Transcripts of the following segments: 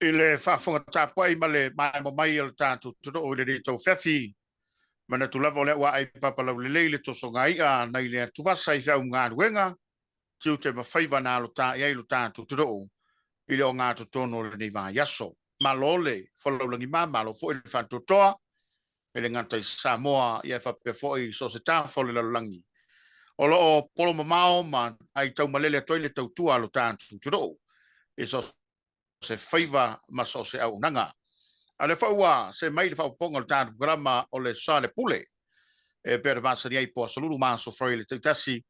I le faafofoga tapuai ma le maemo mai o le tatou atunuu i lenei tauafiafi, manatu lava o lea ua aai papa laulelei le tosoga i'a nai le atuvasa i feau ma galuega, tiute ma faiva na alotaʻi ai lo tatou atunuu i le ogatotonu o lenei vaiaso. Malo le folaulagima, malo foi le faatoatoa, e le gata i Samoa ia e faapea foi i so o se tafa o le lalolagi. O lo o polo mamao ma ai taumalele atu ai le tautua a lo tatou atunuu i so o se faiva ma so o se auaunaga. A o lea foi ua see mai le faaopoopoga o le tatou programa o le Sa le Pule e pei ona masani ai po o Aso Lulu ma Aso Faraile taitasi,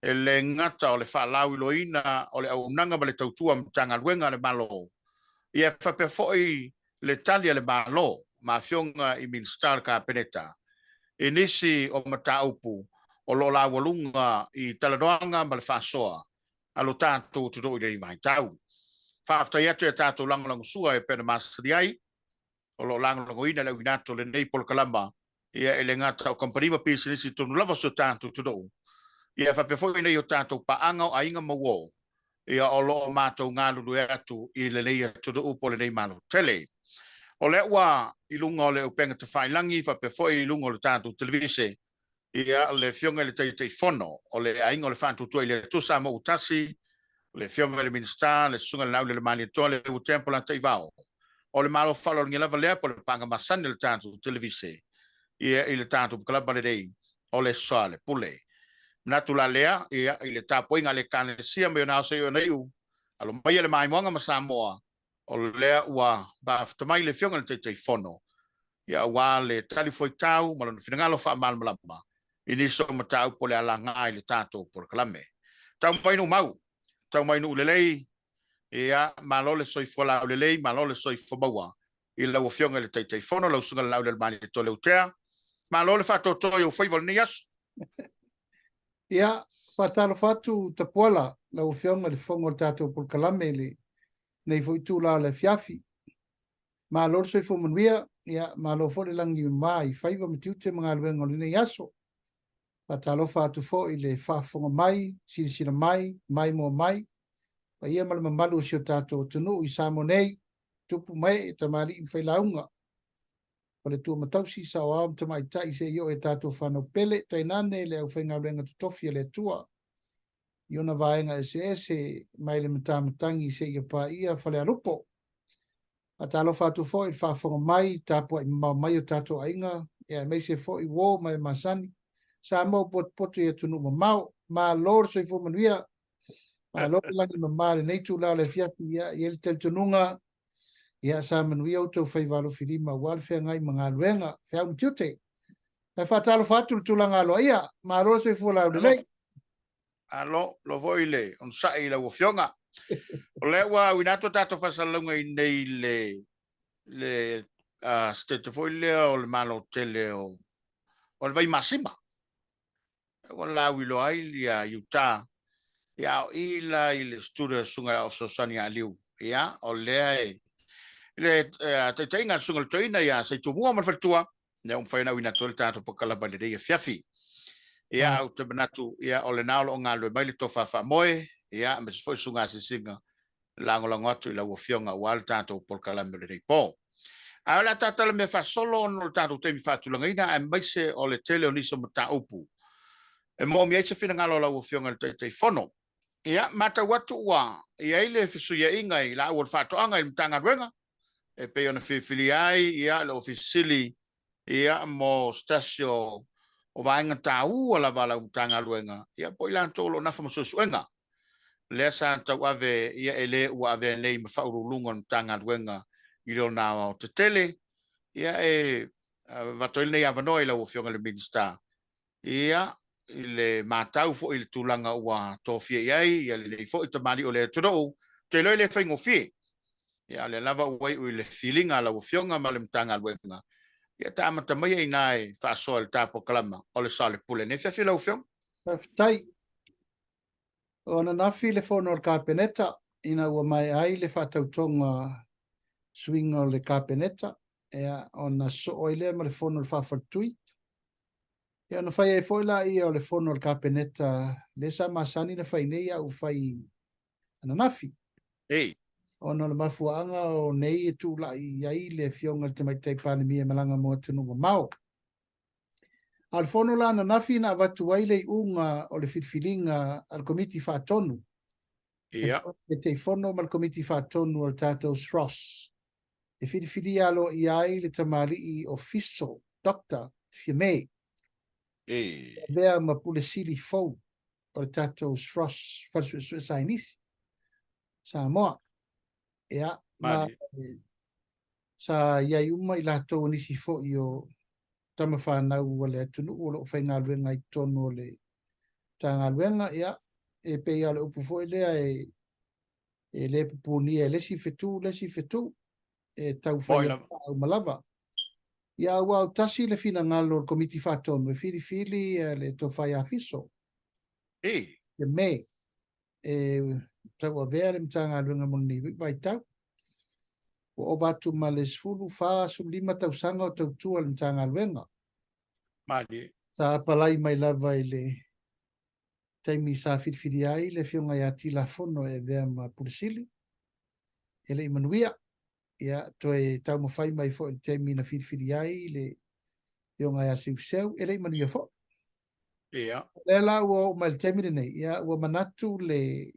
e le gata o le faalauiloaina o le auaunaga ma le tautua a Matagaluega a le Malo, ia e faapea foi le tali a le Malo ma afioga i Minisita o le Kapeneta i nisi o mataupu o lo o laualuga i talanoaga ma le faasoa a lo tatou atunuu i lenei vaitau. Faafetai atu i a tatou lagolagosua e pei ona masani ai, o lo o lagolagoina le auina atu o lenei polokalama, ia e le gata o kamupani ma pisinisi i totonu lava o si o tatou atunuu, ia e faapea foi nei o tatou paaga o aiga ma uo, ia o lo o matou galulue atu i lenei atunuu po o lenei Malo tele. O lea ua i luga o le upega tafailagi faapea foi i luga o le tatou televise, Ia, le Afioga i le Taitaifono o le Aiga o le Faatuatua i le Atua Samoa ua Tasi, le Afioga i le Minisita, le Susuga i le Laulelemaalietoa le Ua Polataivao. O le Malo faaaloalogia lava lea po o le paaga masani o le tatou televise ia i le tatou kalaba lenei o le Soalepule. Manatu la lea ia i le tapuaiga a le Ekalesia mai ona ao seia ona iu, alo maia le maimoaga ma Samoa o lea ua mafuta mai le Afioga i le Taitaifono, ia aua le talifuaitau ma lona finagalo faamalamalama i nisi o mataupu o le a laga i le tatou polokalame. Tau mai nuu mau, tau mai nuu lelei, ia malo le soifua laulelei, malo le soifua maua i lau Afioga i le Taitaifono, lau Susuga i le Laulelemaalietoa Leuatea. Malo le faatoatoa i ou faiva o lenei aso. Ia, faatalofa atu Tapuala, lau Afioga i le Fofoga o le tatou polokalame i lenei foi itula o le afiafi. Malo le soifua manuia, ia, malo foi le lagi mama i faiva ma tiute ma galuega o lenei aso. Faatalofa atu foi i le faafofoga mai, silasila mai, maimoa mai, paia ma le mamalu o si o tatou atunuu i Samoa nei, tupu ma ee, tamalii ma failauga, faletua ma tausi, saoao ma tamaitai seia oo i a tatou fanau pele, tainane le aufaigaluega totofi a le Atua i ona vaega eseese mai le matamatagi seia paia Falealupo. Faatalofa atu foi i le faafofoga mai, tapuai mamao mai o tatou aiga, ia aemaise foi uo ma e masani, Samoa ua potopoto i atunuu mamao. Malo le soifua manuia, malo le lagi mama i lenei itula o le afiafi. Ia, e i ai le talitonuga, ia sa manuia outou faiva alofilima aua le feagai ma galuega, feau ma tiute. Ae faatalofa atu i le tulaga aloaia, malo le soifua laulelei. Malo lo foi le onosai i lau Afioga. O lea ua auina atu a tatou faasalalauga i nei le le state foi lea o le Malo tele o o le Vaimasima. Ua lauiloa ai ia Utah, ia a o i la i le studio a le Susuga ia Fesoasoani ia Liu, ia o lea e i le taitaiga a le Susuga i le Toeaina ia Seitumua ma le Faletua, lea ua mafai ona auina atu ai le tatou polokalame i lenei afiafi. Ia, ou te manatu, ia, o lena o lo o galulue mai le tofa faamoe, ia, aemaise foi le Susuga Asiasiga lagolago atu i lau Afioga aua le tatou polokalame o lenei po. Ae o le a tatala mea faasolo ona o le tatou taimi faatulagaina aemaise o le tele o nisi o mataupu e moomia ai se finagalo o lau Afioga i le Taitaifono. Ia, matau atu ua i ai le fesuiaiga i laau o le faatoaga i le Matagaluega e pei ona filifilia ai ia le Ofisa Sili ia mo se tasi o o vaega taua lava a lau Matagaluega, ia po o i latou o lo o nafa ma suesuega. Lea sa tauave ia e le ua avea nei ma faauluuluga o le Matagaluega i lona aoaotetele. Ia e avatu ai lenei avanoa i lau Afioga i le Minisita, ia i le matau foi i le tulaga ua tofia i ai ia lenei foi tamalii o le atunuu, ou te iloa e le faigofie. Ia o lea lava ua iu i le filiga a lau Afioga ma le Matagaluega, ia ta amata maia i ina e faasoa i le ta polokalama o le Soalepule. Nei afiafi lau Afioga. Faafetai. O ananafi le fono a le Kapeneta ina ua maea ai le faatautoga suiga o le Kapeneta, ia, ona sosoo ai lea ma le fono a le Faafaletui. Ia, ona fai ai foi laia o le fono a le Kapeneta lea sa masani ona fai nei a ua fai ananafi. Ei. Ona o le mafuaaga o nei e tulai ai le Afioga i le Tamaitai Palemia e malaga mo atunuu mamao. A o le fono la ananafi na avatu ai le iuga o le filifiliga a le Komiti Faatonu. Ia. Taitaifono ma le Komiti Faatonu o le tatou SROS. E filifilia aloaia ai le tamalii o Fiso, Doctor Fiame. E. Avea ma Pule Sili fou o le tatou SROS Fale Suesue Saienisi Samoa. Ia, ma sa i ai uma i latou o nisi foi o tama fanau a le atunuu o lo o faigaluega i totonu o le Matagaluega. Ia, e pei lava o le upu foi lea e e le pupunia e le isi fetu le isi fetu, e tau fai uma lava. Ia, ua autasi le finagalo o le Komiti Faatonu e filifili le Tofa ia Fiso. E. Le me e tauavea le Matagaluega mo lenei vaitau. Ua ova atu ma le 14, 15 tausaga o tautua le Matagaluega. Malie. Sa apalai mai lava i le taimi sa filifilia ai le Afioga ia Tilafono e avea ma Pule Sili, e le i manuia. Ia, toe taumafai mai foi i le taimi na filifilia ai le Afioga ia Seuseu, e le i manuia foi. Ia. O lea la ua oo mai i le taimi lenei, ia, ua manatu le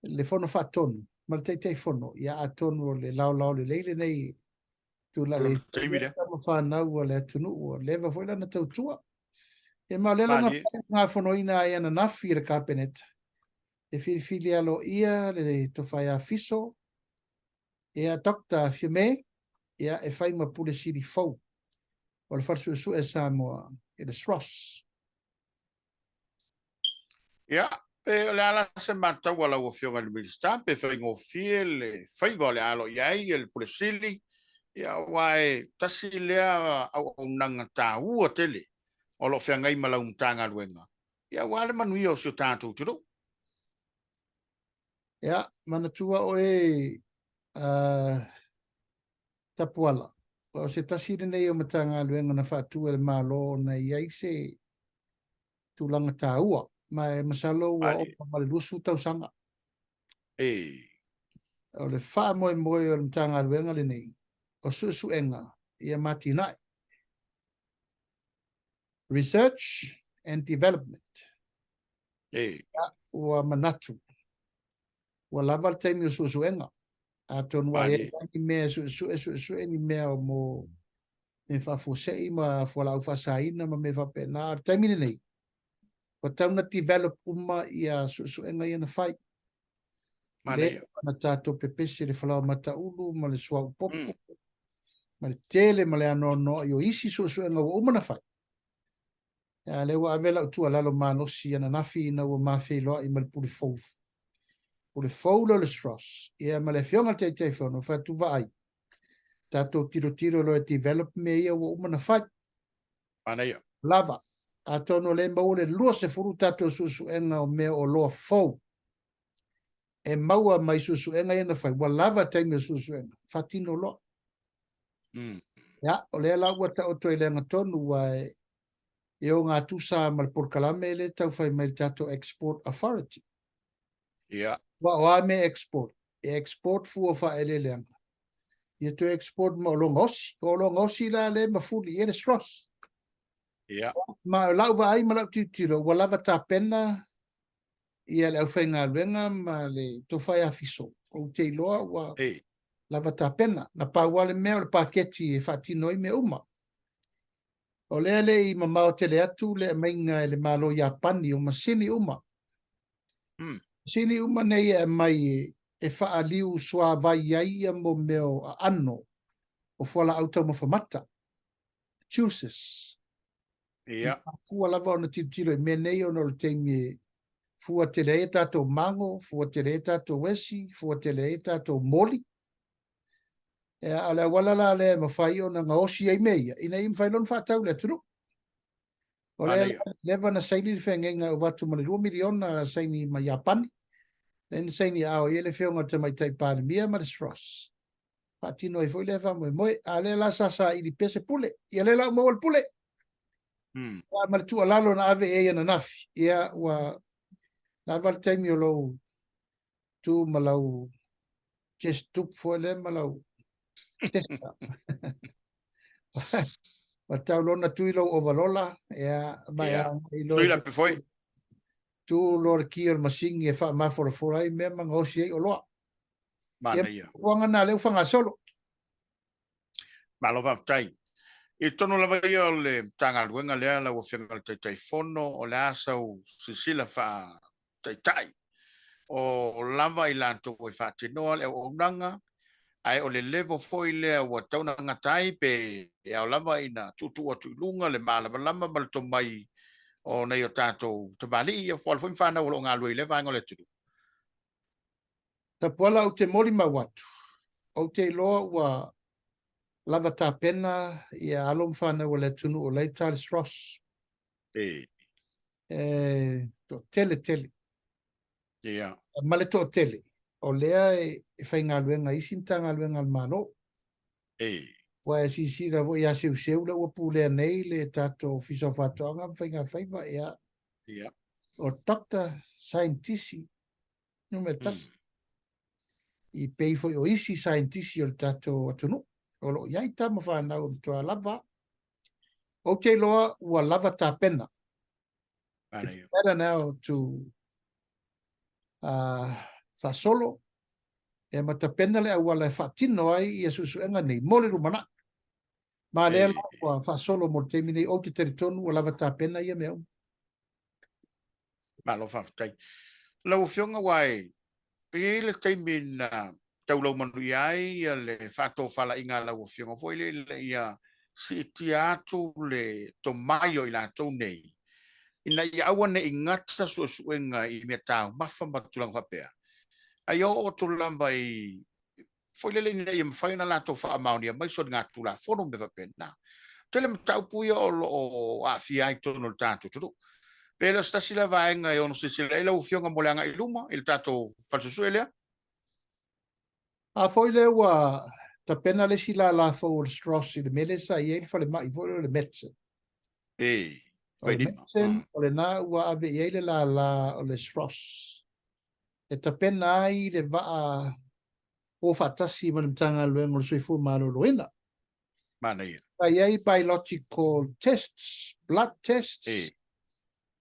le Fono Faatonu ma le Taitaifono, ia atonu o le laolao lelei lenei tulai ai tama fanau a le atunuu, ua leva foi lana tautua. Ia ma o lea la na gafonoina ai ananafi e le Kapeneta e filifili aloaia le Tofa ia Fiso, ia Doctor Fiame, ia e fai ma Pule Sili fou o le Fale Suesue a Samoa i le SROS. Ia, pe o le a la se matau a lau Afioga i le Minisita, pe faigofie le faiva o le a alo i ai le Pule Sili, ia, aua e tasi lea auaunaga taua tele o lo o feagai ma lau Matagaluega, ia, aua le manuia o si o tatou atunuu. Ia, manatua oe, Tapuala, o se tasi lenei o Matagaluega na faatu e le Malo ona e i ai se tulaga taua, ma e masalo ua ova ma le 20 tausaga. E. O le faamoemoe o le Matagaluega lenei, o suesuega ia ma atinae. Research and Development. E. Ua manatu, ua lava le taimi o suesuega. Atonu a i ai ni mea e suesue, suesue ni mea o mo mea faafuasei ma fualaau faasaina ma mea faapena. O le taimi lenei, ua tatau ona develop uma ia suesuega ia na fai. Lea na tatou pepese le falaoa mataulu ma le suauu popo, ma le tele ma le anoanoai o isi suesuega ua uma na fai. A lea ua ave lau tuualalo malosi ananafi ina ua ma feiloai ma le Pule Fou. Pule Fou lea o le SROS, ia ma le Afioga i le Taitaifono, fai atu vaai, tatou tilotilo loa e develop mea ia ua uma na fai. Manaia. Lava. Atonu o lea e maua le 20 tatou suesuega o mea o loa fou e maua mai suesuega ia na fai, ua lava taimi o suesuega, faatino loa. Ia, o lea la ua taoto i le agatonu, ua e ogatusa ma le polokalame lea e tau fai mai le tatou Export Authority. Ia. Aua o a mea export? E export fua faaeleeleaga. Ia toe export ma oloa gaosi. O oloa gaosi la lea e mafuli i ai le SROS. Ia. Ma o lau vaai ma lau tilotilo, ua lava tapena ia le aufaigaluega ma le tofa ia Fiso. Ou te iloa ua lava tapena. Na pau lava le mea o le paketi e faatino ai mea uma. O lea le i mamao tele atu le aumaiga e le Malo Iapani o masini uma. Masini uma nei e aumai e faaliu suavai ai ia mo mea o aano o fualaau taumafa mata, juices. Ia. Fua lava ona tilotilo i mea nei ona o le taimi e fua tele ai a tatou mago, fua tele ai a tatou esi, fua tele ai a tatou moli. Ia, a o le auala la lea e mafai ona gaosi ai mea ia, ina ia mafai loa ona faatau i le atunuu. O lea leva na saini le feagaiga e ova atu ma le $2 miliona saini ma Iapani. Lea na saini aao ai le Afioga i le Tamaitai Palemia ma le SROS. Faatino ai foi lea faamoemoe. A lea la sa saili pea se pule. Ia lea la ua maua le pule. Ia, ma le tuualalo na ave i ai ananafi. Ia, ua lava le taimi o lou tu ma lau chest tube foi lea ma lau testa. Ua tau loa ona tui lou ovalola, ia, ma e agai loa. Tui lape foi. Tu loa le ki o le masini e faamafolafola ai mea ma gaosi ai oloa. Manaia. Ia, fuafuaga na lea ua faagasolo. Malo faafetai. I totonu lava ia o le Matagaluega lea lau Afioga i le Taitaifono, o le a sau silasila faataitai o lava i latou e faatinoa le auaunaga, ae o le level foi lea ua tatau ona gata ai pe e ao lava ina tuutuu atu i luga le malamalama ma le tomai o nai o tatou tamalii, ia po o a foi ma fanau o lo o galulue i lea vaega o le atunuu. Tapuala ou te molimau atu, ou te iloa ua lava tapena ia alo ma fanau a le atunuu o la e i uta le SROS. E. E toatele tele. Ia. Ma le toatele, o lea e faigaluega i isi Matagaluega a le Malo. E. Ua e silasila foi ia Seuseu lea ua pulea nei le tatou Ofisa o Faatoaga ma Faigafaiva, ia. Ia. O Doctor Scientist numera tasi. I pei foi o isi saientisi o le tatou atunuu o lo o i ai tama fanau e matua lava. Ou te iloa ua lava tapena. It's better now to faasolo e ma tapena le auala e faatino ai ia suesuega nei mo le lumanai. Ma lea la ua faasolo mo le taimi nei, ou te talitonu ua lava tapena ia mea uma. Malo faafetai. Lau Afioga aua e i ai le taimi na taulaumanuia ai le faatofalaiga a lau Afioga foi lea ina ia siitia atu le tomai o i latou nei ina ia aua ne i gata suesuega i mea taumafa ma tulaga faapea, a ia oo atu lava i foi lele ina ia mafai ona latou faamaonia mai soligatulafono ma mea faapena. Tele mataupu ia o lo o aafia ai totonu o le tatou atunuu. Pe le o se tasi lea vaega e ono silasila ai lau Afioga mo le agai i luma i le tatou fale suesue lea? A foi lea ua tapena le isi lala fou o le SROS i le mea lea sa i ai le falemai foi lea o le Medicine. E, O le Medicine, o lena ua ave i ai le lala o le SROS. E tapena ai le vaa o faatasi ma le Matagaluega o le Soifua Maloloina. Manaia. Sa i ai biological tests, blood tests, e.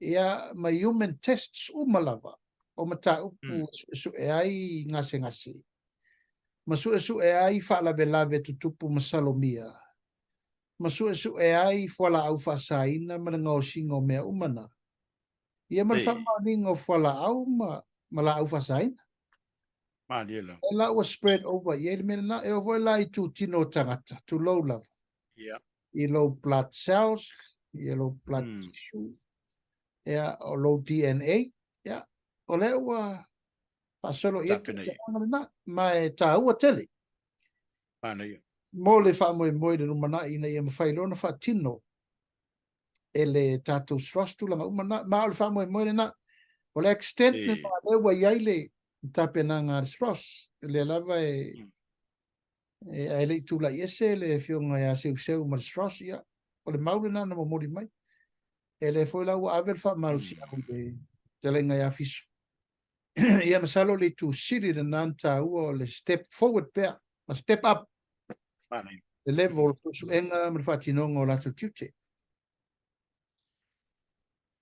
ia, ma human tests uma lava o mataupu e suesue ai gasegase, ma suesue ai faalavelave tutupu masalomia, ma suesue ai fualaau faasaina ma le gaosiga o mea uma na. Ia ma le faamaoniga o fualaau ma, ma laau faasaina. Malie lava. E la ua spread over i ai le mea lena. E oo foi la i tūtino o tagata, tulou lava. Yeah. I lou blood cells, i lou blood tissue, ia, o lou DNA, ia, o lea ua faasolo i ai tulaga lena. Ma e taua tele. Manaia. Mo le faamoemoe i le lumanai ina ia mafai loa ona faatino e le tatou SROS tulaga uma na. Ma o le faamoemoe lena. O le extent lena lea ua i ai le tapenaga a le SROS, lea lava e, e, ae le i tulai ese le afioga ia Seuseu ma le SROS, ia, o le mau lena na momoli mai. E lea foi la ua ave le faamalosiau i le fetalaiga ia Fiso. Ia masalo le itu sili lena na taua o le step forward pea, ma step up le level o le suesuega ma le faatinoga o latou tiute.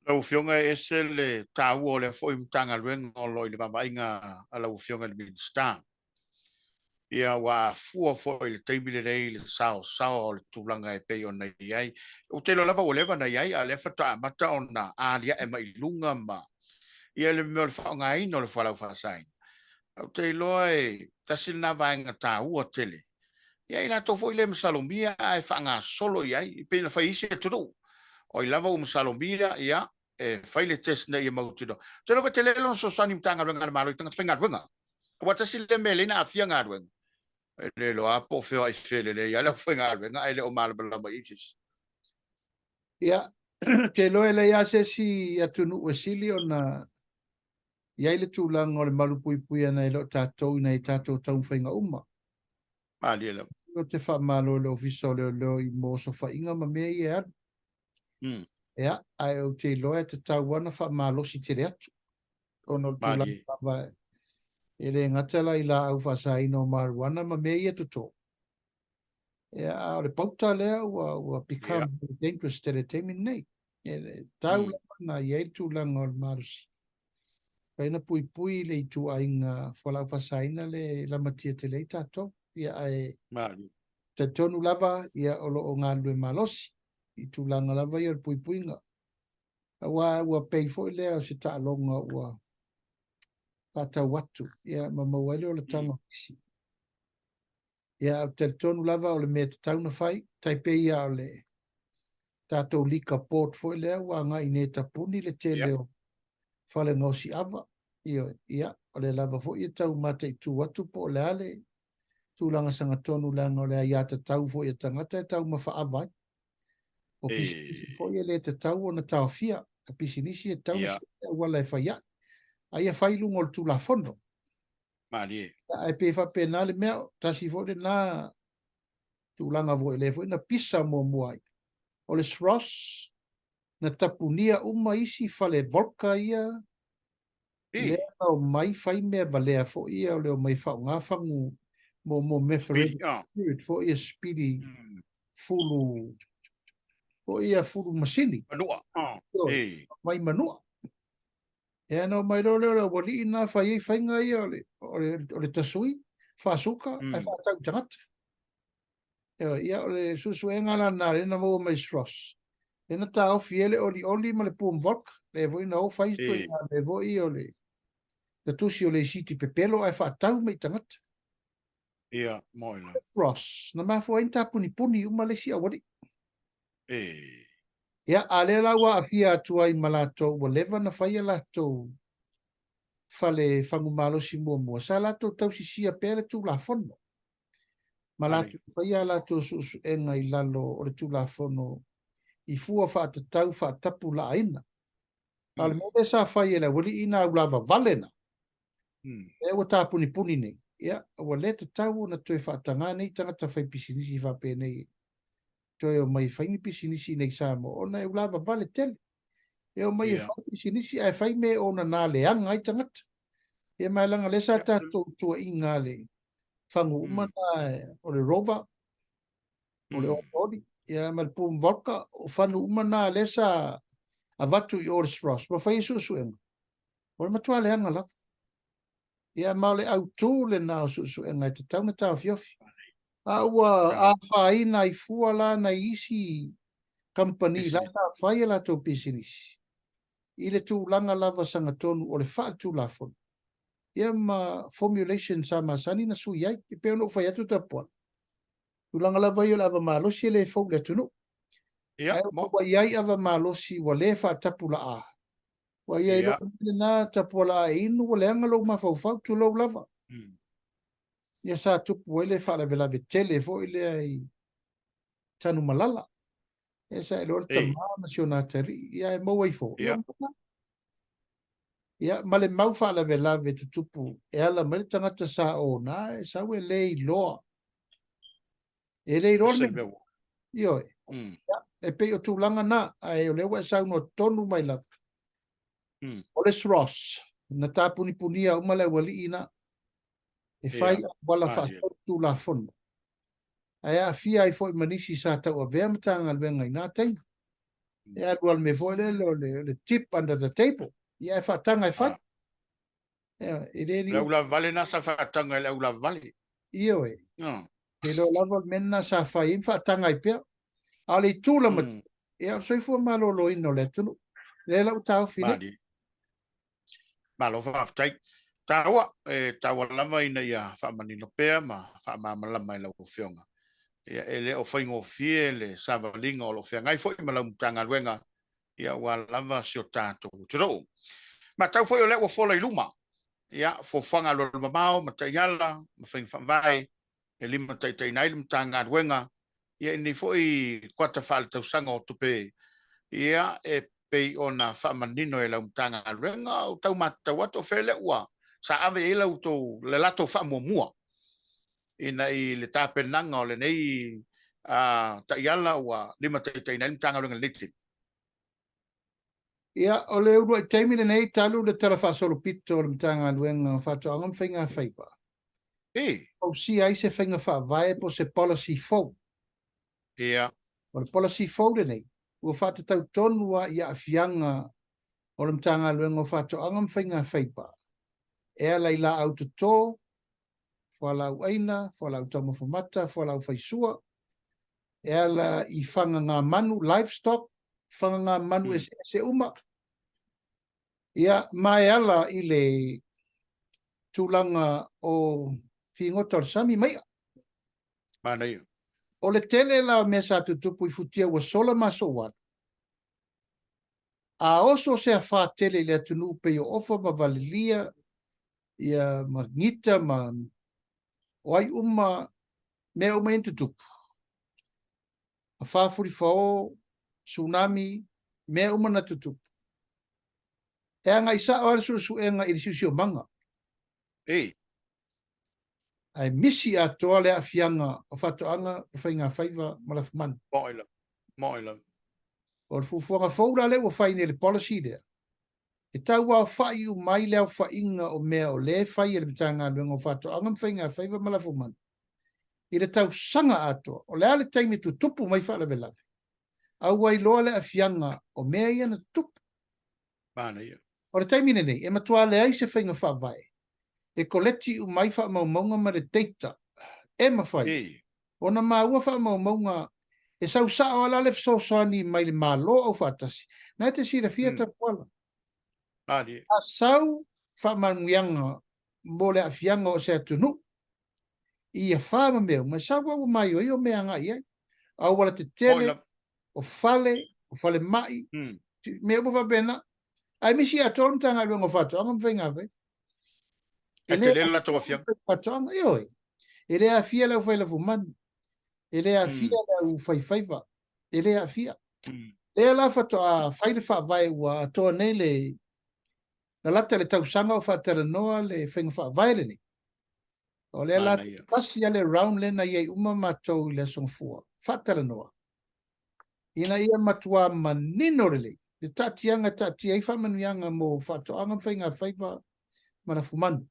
Lau Afioga e ese le taua o lea foi Matagaluega o lo o i le vaavaaiga a lau Afioga i le Minisita. Ia ua afua foi i le taimi lenei le saosaoa o le tulaga e pei ona i ai. Ou te iloa lava ua leva ona i ai, a o lea faatoa amata ona aliae mai i luga ma ia le mea o le faaaogaina o le fualaau faasaina. Ou te iloa e tasi lena vaega taua tele. Ia i latou foi le masalomia ae faagasolo i ai, e pei ona fai e isi atunuu. O ai lava ua masalomia, ia, e fai le test ina ia mautinoa. Ou te iloa foi e tele lona fesoasoani i Matagaluega a le Malo i tagata faigaluega. Aua tasi lea mea e lelei ona aafia galuega. E le iloa lava po o feoai felelei lava le aufaigaluega ae le o malamalama i ai se isi. Ia, ou te iloa e leai lava se isi atunuu e sili ona i ai le tulaga o le malupuipuia nai lo tatou i nai tatou taumafaiga uma. Malie lava. Ou te faamalo i le Ofisa o Leoleo i mo osofaiga ma mea ia e alu. Ia, ae ou te iloa e tatau lava ona faamalosi tele atu ona o le tulaga lava E le gata la i laau faasaina o marijuana ma mea ia toto. Ia, a o le pauta lea ua, ua become yeah. dangerous tele taimi nei. E, tau mm. lava na i ai le tulaga o le malosi. Fai na puipui le ituaiga fualaau faasaina le lamatia tele ai tatou. Ia, ae talitonu lava, ia, o lo o galulue malosi i tulaga lava ia o le puipuiga. Aua ua pei foi lea o se taaloga ua faatau atu, ia, ma maua ai le olataga o nisi. Ia, ou te talitonu lava o le mea tatau na fai, tai pei lava o le tatou liquor board foi lea ua agai nei e tapuni le tele o fale gaosi ava. Ioe, ia, o lea lava foi e tau mataitu atu po o le a le tulaga sagatonu leaga o le aiatatau foi a tagata e taumafa ava ai. O pisinisi foi e le tatau ona taofia. O pisinisi e tatau ona auala e fai ai. A ia fai i luga o le Tulafono. Malie. Ae pei e faapena le mea, tasi foi lena tulaga foi lea foi na pisa muamua ai. O le SROS, na tapunia uma isi fale vodka ia, lea na omai fai mea valea foi ia o le omai faaaoga fagu mo mo methylene foi ia spidi fulu foi ia fulu masini. Manua. Mai manua. Ia na omai loa lea o le aualii na fai ai faiga ia o le, o le, o le tasui, faasuka, mm. ae faatau i tagata. Ia, o le suesuega la na lea na maua mai SROS. Lea na taofi ai le olioli ma le boom vodka, lea foi na o fai ituaiga mea foi o le na tusi o le isiti pepelo ae faatau mai i tagata. Ia, moi la. SROS, na mafua ai na tapunipuni uma le isi aualii. E. Ia, a lea la ua aafia atu ai ma latou, ua leva na fai a latou fale fagu malosi muamua, sa latou tausisia pea le Tulafono. Ma latou faia a latou suesuega i lalo o le Tulafono i fua faatatau faatapulaaina. A o le mea lea sa fai e le aualii na aulavavale na, lea ua tapunipuni nei, ia, ua le tatau ona toe faatagā nei tagata faipisinisi faapenei toe omai e fai ni pisinisi i nei i Samoa, ona e ulavavale tele. E omai e fai pisinisi ae fai mea e onana leaga ai tagata. Ia ma e leaga lea sa tatou tuuaiga le fagu uma na o le Rover, o le Olioli, ia ma le Boom Vodka, o fanu uma na lea sa avatu i o le SROS, ma fai ai suesuega. O le matua leaga lava. Ia, ma o le autū lena o suesuega e tatau ona taofiofi. A ua afaina ai fua la nai isi kamupani la sa fai a latou pisinisi i le tulaga lava sagatonu o le faaletulafono, ia ma formulation sa masani na sui ai. E pei ona ou fai atu Tapuala, tulaga lava ia o le ava malosi e le fou i le atunuu. Ia, Ae ua i ai ava malosi ua le faatapulaa. Ua i ai lou mea lena Tapuala a e inu ua leaga lou mafaufau, tulou lava. Ia sa tupu ai le faalavelave tele foi lea i Tanumalala. Ia sa iloa le tama ma si ona atalii, ia e maua ifo. Ia, ia ma le mau faalavelave tutupu e ala mai le tagata sa ona e sau e le iloa. E le iloa le mea. Ioe. Ia, e pei o tulaga na, ae o lea ua e saunoa tonu mai lava. O le SROS, na tapunipunia uma le aualii na, e fai auala faasolitulafono. Ae aafia ai foi ma nisi sa tauavea Matagaluega i na taimi. E alu alu mea foi lele o le tip under the table. Ia e faataga e fai. E le Le aulavale na sa faataga e le aulavale. Ioe. E iloa lava le mea lena sa fai ai ma faataga ai pea. A o le itu la matua, ia o le soifua maloloina o le atunuu. Lea la ua taofi nei. Malo faafetai. Taua, e taua lava ina ia faamanino pea ma faamalamalama e lau Afioga. Ia, e le o faigofie le savaliga o lo o feagai foi ma lau Matagaluega, ia aua lava si o tatou atunuu. Matau foi o lea ua fola i luma, ia, fuafuaga alualumamao ma taiala ma faiga faavae e limataitaiina ai le Matagaluega ia i lenei foi kuata faaletausaga o tupe, ia, e pei ona faamanino e lau Matagaluega, o tau matau atu o fea lea ua sa ave i ai la outou, le latou faamuamua ina i le tapenaga o lenei taiala ua limataitaiina ai le Matagaluega i lenei taimi. Ia, o le uluai taimi lenei talu le Tala Faasolopito o le Matagaluega o Faatoaga ma Faiga Faiva, E. fausia ai se faiga faavae po o se policy fou. Ia. O le policy fou lenei, ua faatatau tonu lava i aafiaga o le Matagaluega o Faatoaga ma Faiga Faiva e ala i laau toto, fualaau aina, fualaau taumafa mata, fualaau faisua, e ala i fagagamanu, livestock, fagagamanu eseese uma, ia, ma e ala i le tulaga o figota o le sami ma i'a. Manaia. O le tele la o mea sa tutupu i futia ua sola ma aso ua alu, a oso se afā tele i le atunuu pei o Ofa ma Valelia, ia, ma Gita ma o ai uma, mea uma ia na tutupu, afā fulifao, tsunami, mea uma na tutupu, e agai sao lava le suesuega i le siosiomaga. Ei. Ae misi atoa le aafiaga o faatoaga ma faigafaiva ma lafumanu. Moe lava. Moe lava. O le fuafuaga fou la lea ua fai nei le policy lea, e tauaofa'i uma ai le aofaiga o mea o lea e fai e le Matagaluega o Faatoaga ma Faigafaiva ma Lafumanu i le tausaga atoa. O le a le taimi e tutupu mai faalavelave, a ua iloa le aafiaga o mea ia na tutupu. Manaia. O le taimi lenei, e matua leai se faiga faavae e koleti uma ai faamaumauga ma le data e mafai Ei. ona maua faamaumauga e sau sao lava la le fesoasoani mai le Malo aufaatasi. Na e te silafia Tapuala. Malie. A sau faamanuiaga mo le aafiaga o se atunuu i afa ma mea uma, e sau lava ua maioio mea agai i ai. Auala Moe tetele, lava. o fale, o falemai, mea uma faapena. Ae misi atoa le Matagaluega o Faatoaga ma Faigafaiva. E E le tele le latou afiaga. Faatoaga, ioe. E le aafia le aufailafumanu, e le aafia le aufaifaiva, e le aafia. Lea la faatoa fai le faavae ua atoa nei le lalata le tausaga o faatalanoa le faiga faavae lenei. O lea la Manaia. tasi lava le round lea na i ai uma matou i le Aso Gafua, faatalanoa. Ina ia matua manino lelei le taatiaga e taatia ai faamanuiaga mo faatoaga ma faigafaiva ma lafumanu.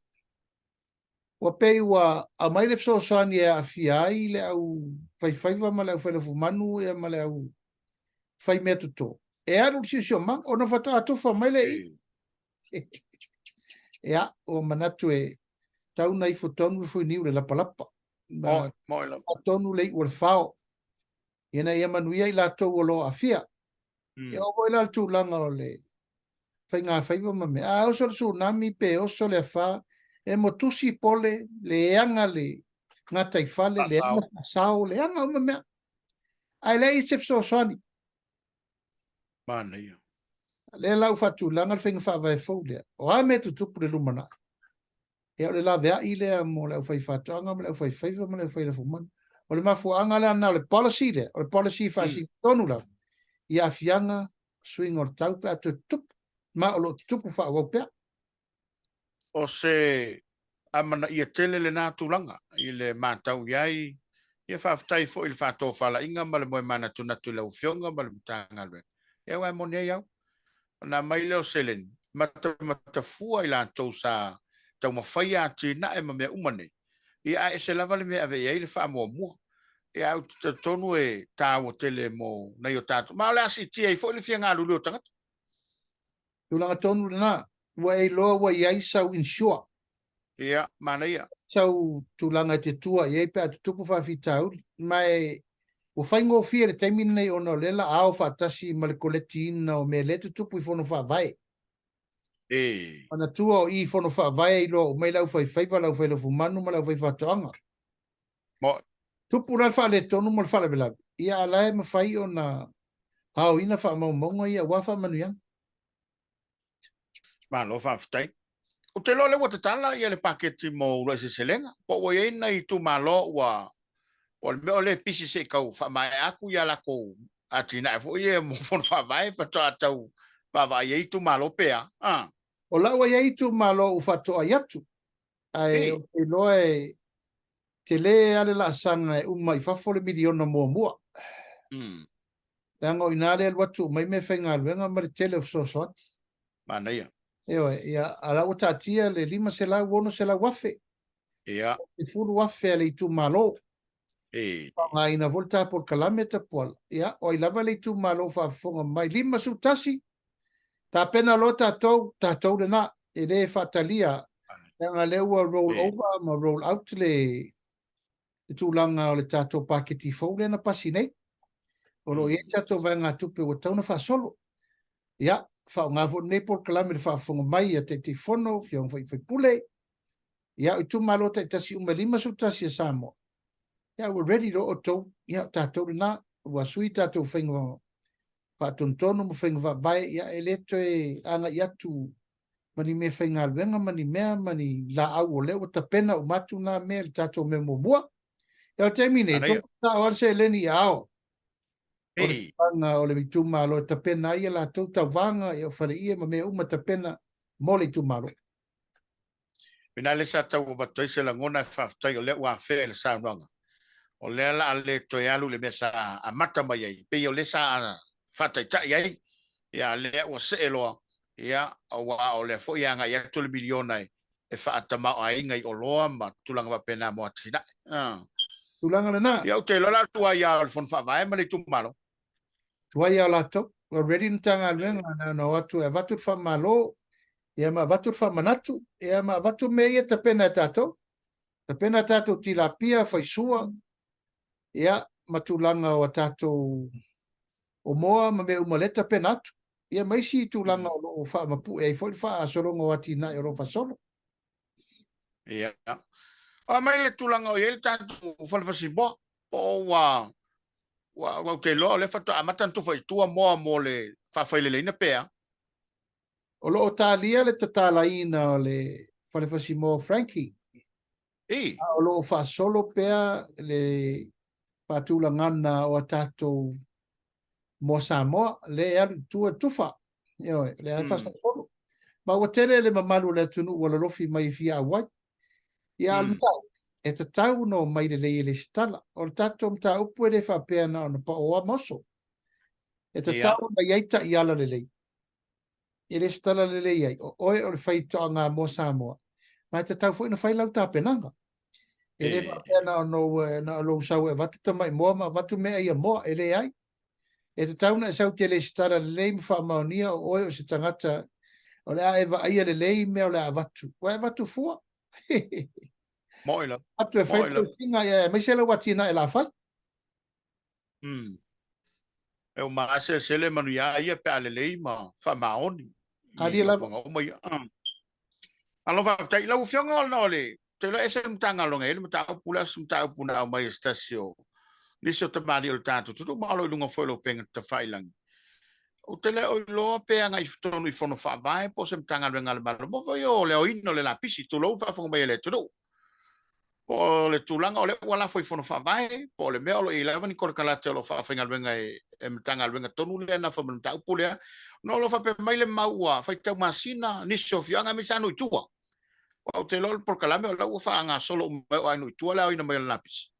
Ua pei ua aumai le fesoasoani e aafia ai le au faifaiva ma le au failafumanu ia ma le au faimea toto. E alu le siosiomaga ona faatoa tofa mai le i. Ia, ua manatu e tau na ifo tonu le fuiniu le lapalapa. Moe, moe lava. Tonu le iu o le fao. Ina ia manuia i latou o lo o aafia. E oo foi la le tulaga o le faigafaiva ma mea. A oso le tsunami pe oso le afa, e motusi pole, leaga le gataifale, leaga faasao, leaga uma mea. Ae leai se fesoasoani. Manaia. Lea la ua faatulaga le faiga faavae fou lea. O a mea tutupu i le lumanai? Ia o le laveai lea mo le aufaifaatoaga ma le aufaifaiva ma le aufailafumanu. O le mafuaaga lea na o le policy lea, o le policy faasino tonu lava i aafiaga suiga o le tau pe a toe tutupu, ma o lo o tutupu faaauau pea. O se amanaia tele lena tulaga i le matau i ai. Ia faafetai foi i le faatofalaiga ma le moe manatunatu i lau Afioga ma le Matagaluega. Ia aua e moni ai au, ona aumai lea o seleni, matamatafua i latou sa taumafaia atinae ma mea uma nei, ia ae ese lava le mea e ave i ai le faamuamua. Ia ae ou te talitonu e taua tele mo nai o tatou, ma o le a siitia ai foi le fia galulue o tagata. Tulaga tonu lena, ua e iloa ua i ai sau insure. Ia, manaia. Sau tulaga e te tua i ai pe a tutupu faafitauli. Ma e ua faigofie le taimi lenei ona o lea la ao faatasi ma le koletiina o mea lea e tutupu i fono faavae. E. Manatua o i i fono faavae e iloa uma ai le aufaifaiva, le aufailafumanu ma le aufaitoaga. Mo. Tupu la le faaletonu ma le faalavelave, ia a la e mafai ona aoina faamaumauga ia aua faamanuiaga. Malo faafetai. Ou te iloa o lea ua tatala ia le paketi mo uluai seleselega, po ua i ai nai itumalo ua o le mea o lea e pisi se i tau faamaea atu ia latou atinae foi ia mo fono faavae faatoa tau vaavaai ai itumalo pe a? A. O la ua i ai itumalo ua faatoai atu, ae ou te iloa e tele lava le laasaga e uma i fafo le miliona muamua. Leaga o i ina lea e alu atu uma ai meafaigaluega ma le tele o fesoasoani. Manaia. Ioe, ia, a o la ua taatia le 500, 600 afe. Ia. 10,000 a le itumalo. E. Faaaogaina foi le ta polokalame Tapuala. Ia, o ai lava le itumalo o faafofoga mai, 51, tapena loa tatou, tatou lena, e le faatalia, leaga lea ua roll over ma roll out le le tulaga o le tatou paketi fou lea na pasi nei. O lo o i ai tatou vaegatupe ua tatau ona faasolo. Ia, faaaoga foi lenei polokalame i le faafofoga mai a Taitaifono, Afioga foi i sui usufono, ia, o itumalo taitasi uma e 51 a Samoa, ia, ua ready loa outou, ia, o tatou lena, ua sui tatou faiga faatonutonu ma faiga faavae, ia, e le toe agai atu ma ni mea faigaluega ma ni mea ma ni laau o lea ua tapena uma atu na mea i le tatou mea muamua. Ia, o le taimi nei, Manaia. tau lava le seleni i aao o le Ei. tulaga o le itumalo e tapena ai a latou tauvaga, ia, o faleie ma mea uma tapena mo le itumalo. Ina lea sa tau avatu ai se lagona e faafetai o lea ua afea i le saunoaga. O lea la a le toe alu i le mea sa amata mai ai, pei o lea sa faataitai ai, ia lea ua see loa, ia aua o lea foi e agai atu le miliona e faatamaoaiga i oloa ma tulaga faapena mo atinae. Ah. Tulaga lena. Ia ou te iloa la o le tuai lava o le Fono Faavae ma le itumalo. Tuai lava latou. Ua ready le Matagaluega na ona o atu e avatu le faamalo, ia ma avatu le faamanatu, ia ma avatu mea ia tapena e tatou. Tapena a tatou tilapia, faisua, ia ma tulaga o a tatou omoa ma mea uma lea e tapena atu. Ia ma isi tulaga o lo o faamapue ai foi le faasologa o atinae o lo o faasolo. Ia. O mai le tulaga o i ai le tatou fale fasimoa, po o ua ua ou te iloa o lea faatoa amata ona tufa i tua moa mo le faafaileleina pe a? O lo o talia le tatalaina o le fale fasimoa Frankie. I. A o lo o faasolo pea le faatulagana o a tatou moa Samoa, lea e alu i tua i tufa. Ioe, lea e faasolosolo. Ma ua tele le mamalu o le atunuu ua lolofi mai e fia auai. Ia, a o le mataupu, e tatau ona omai lelei e lesitala. O le tatou mataupu e le faapea na ona paoa ma oso. E tatau ona i ai taiala lelei. E lesitala lelei ai, o oe o le faitoaga mo Samoa, ma e tatau foi ona fai lau tapenaga. E le faapea na ona ou, na o lou sau e avatu tamai moa ma avatu meaai ia moa, e leai. E tatau ona e sau te lesitala lelei ma faamaonia o oe o se tagata o le a e vaaia lelei mea o le a avatu. Ua e avatu fua. Moi lava. Atu e fai Moi lava. tausiga, ia, aemaise lau atinae o le a fai. E uma lava selesele manuia ia pe a lelei ma faamaoni i Alia lava. nofoaga uma ia. Malo faafetai. Lau Afioga ona o le te iloa ese le Matagaluega e i ai le mataupu lea, o se mataupu na aumai e se tasi o nisi o tamalii o le tatou atunuu ma o lo o i luga foi o le upega tafailagi. Ou te le o iloa pe agai tonu i Fono Faavae po o se Matagaluega a le Malo mo foi o le aoina o le lapisi, tulou le faafofoga mai a le atunuu. Po o le tulaga o lea ua lafo i Fono Faavae, po o le mea o lo o i ai lava ni konekarate o lo o faafaigaluega e Matagaluega tonu lea e nafa ma le mataupu lea. Ona o lo o faapea mai le mau ua faitau masina nisi o afioaga aemaise lava nuu i tua. Aua ou te iloa o le polokalame o la ua faagasolo uma e oo lava i nuu i tua le aoina mai o le lapisi.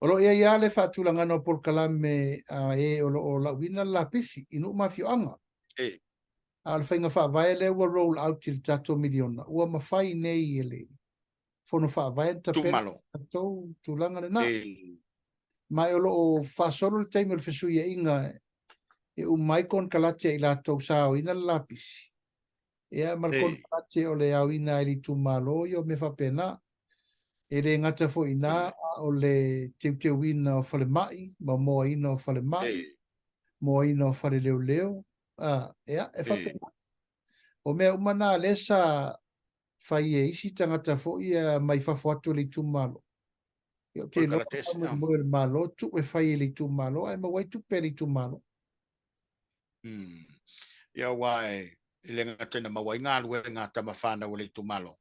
O lo o i ai lava le faatulagaga o polokalame a e o lo o lauina le lapisi i nuu ma afioaga. E. A o le faiga faavae lea ua roll out i le tatou miliona, ua mafai nei e le Fono Faavae ona tapena Tumalo. tatou tulaga lena. E. Ma o lo o faasolo le taimi o le fesuiaiga e uma ai konekarate a i latou sa aoina le lapisi. Ia, ma le konekarate o le aoina ai le itumalo, ia o mea faapena. E le gata foi i ina, a o le teuteuina o falemai, ma moaina o falemai, moaina o fale leoleo, a, ia, e faapena. O mea uma na lea sa fai e isi tagata foi ia mai fafo atu o le itumalo. Ia, ou te iloa faamoemoe o le Malo tuu e fai e le itumalo, ae maua ai tupe a le itumalo. Ia, aua e le gata ina maua ai galuega a tama fanau a le itumalo,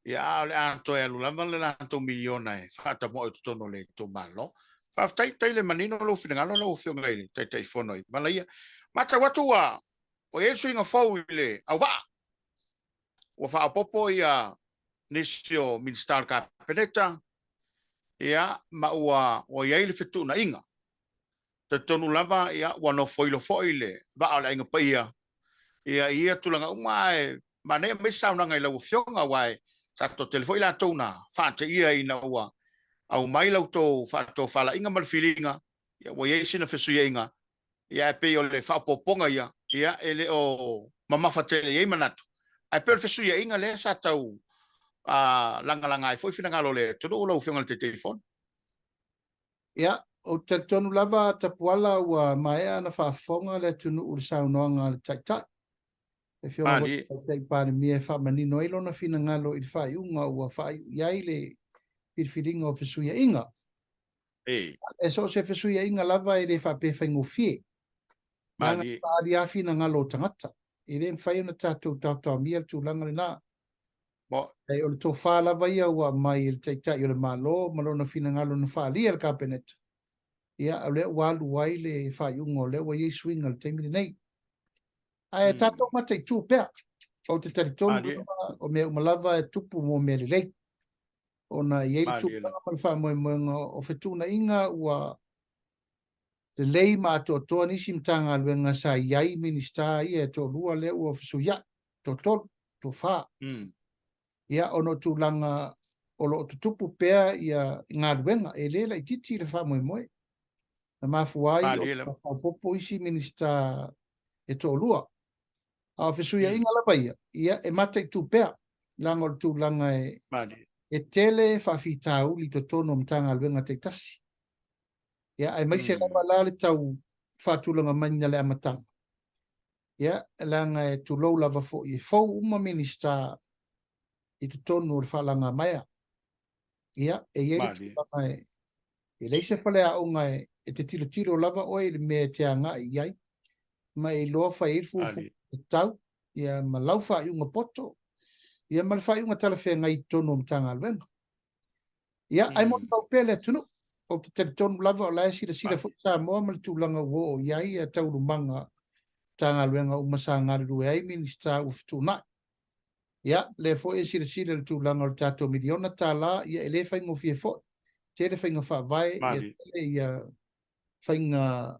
ia, a o le a toe alu lava le latou miliona e faatamoe i totonu o le itumalo. Faafetai, faafetai le manino lou finagalo lau Afioga i le Taitaifono i Malaia. Matau atu ua i ai le suiga fou i le auvaa. Ua faaopoopo ia nisi o Minisita o le Kapeneta, ia, ma ua i ai le fetuunaiga. Talitonu lava, ia, ua nofoilo foi le vaa o le Aiga Paia, ia, i ia tulaga uma, ae manaia aumai se saunoaga i lau Afioga, aua e sa toatele foi latou na faateia ina ua aumai la outou faatofalaiga ma le filiga, ia, ua i ai sina fesuiaiga, ia, ae pei o le faaopoopoga ia, ia, e le o mamafa tele i ai manatu, ae pei o le fesuiaiga lea sa tau lagalaga ai foi finagalo o le atunuu lau Afioga i le Taitaifono. Ia, ou te talitonu lava Tapuala ua maea ona faafofoga le atunuu i le saunoaga a le Taitai, le Afioga foi i le Tamaitai Palemia e faamanino ai lona finagalo i le faaiuga ua faaiu i ai le filifiliga o fesuiaiga. E so o se fesuiaiga lava e le faapea e faigofie. Leaga e faaali lava finagalo o tagata. E le mafai ona tatou taotaomia le tulaga lena. O le tofa lava ia ua aumai e le Taitai o le Malo ma lona finagalo na faaalia e le Kapeneta, ia, o lea ua alu ai le faaiuga o lea ua i ai suiga i le taimi lenei. Ae tatou mataitu pea. Ou te talitonu lava o mea uma lava e tupu mo mea lelei. Ona e i ai le tulaga ma le faamoemoega o fetuunaiga ua lelei ma atoatoa nisi Matagaluega sa i ai Minisita ia e toalua lea ua fesuiai, toatolu, toafa. Ia, ona o tulaga o lo o tutupu pea ia galuega, e le laitiiti le faamoemoe. Na mafua ai ona faaopoopo isi Minisita e toalua. A o fesuiaiga lava ia, ia e mataitu pea, leaga o le tulaga e tele faafitauli i totonu o Matagaluega taitasi. Ia, aemaise lava la le tau faatulaga maiga i le amataga. Ia, leaga e tulou lava foi, e fou uma Minisita i totonu o le faalagamaea. Ia, e i ai le tulaga e leai se faleaoga e te tilotilo lava oe i le mea e te agai i ai, ma e iloa fai ai le fuafuaga tatau, ia, ma lau faaiuga poto, ia, ma le faaiuga talafeagai i totonu o Matagaluega. Ia, ae molimau pea le atunuu. Ou te talitonu lava o la e silasila foi Samoa ma le tulaga ua oo i ai taualumaga Matagaluega uma sa galulue ai Minisita ua fetuunai. Ia, lea foi e silasila i le tulaga o le tatou miliona tala, ia e le faigofie foi. Tele faiga faavae, ia tele ia faiga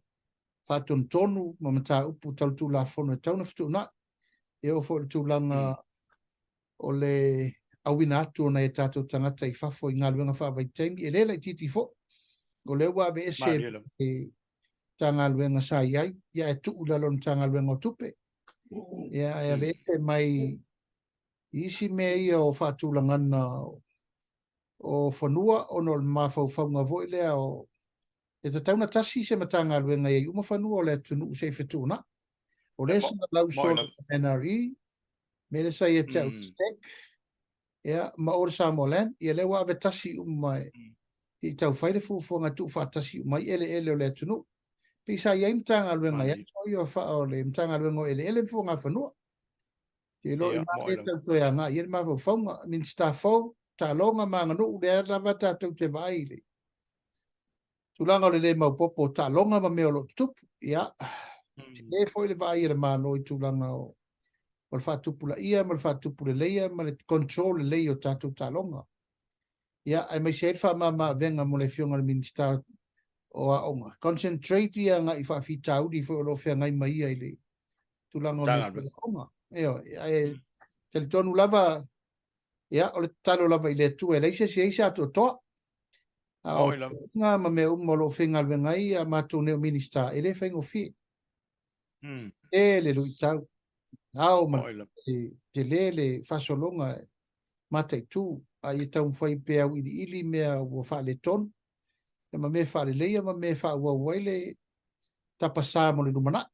faatonutonu ma mataupu tau Tulafono e tatau ona fetuunai. E oo foi i le tulaga o le auina atu o nai a tatou tagata i fafo i galuega faavaitaimi, e le laitiiti foi. O lea ua aveese le Matagaluega sa i ai, ia ae tuu i lalo o le Matagaluega o Tupe. Ia ae aveese mai isi mea ia o faatulagana o fanua ona o le mafaufauga foi lea o e tatau ona tasi se Matagaluega e i ai uma fanua o le atunuu se i fetuunai. O lea sa lauso le NRE, mea lea sa ia te au STEC, ia, ma o le Samoa Land, ia lea ua ave tasi uma i tau fai le fuafuaga e tuufaatasi uma ai eleele o le atunuu. Pei sa i ai Matagaluega i aso ia o le Matagaluega o Eleele ma Fuagafanua. Te iloa i ina lea tau toe agai i ai le mafaufauga. Minisita fou, taaloga ma aganuu, lea lava tatou te vaai i le tulaga o le le maopoopo o taaloga ma mea o lo o tutupu. Ia, tele foi le vaai a le Malo i tulaga o le faatupulaia ma le faatupuleleia ma le control lelei o tatou taaloga. Ia, aemaise ai le faamama-avega mo le Afioga i le Minisita o Aoga. Concentrate ia agai i faafitauli foi o lo o feagai ma ia i le tulaga o mea tau aoga. Ioe, ae talitonu lava, ia, o le tatalo lava i le Atua e leai se isi e i ai se atoatoa. A o tauiga ma mea uma o lo o faigaluega ai a matou nei o Minisita, e le faigofie. Tele luitau, ao ma tele le faasologa e mataitu, a ia taumafai pea auiliili mea ua faaletonu, ma mea faaleleia ma mea faaauau ai le tapasā mo le lumanai.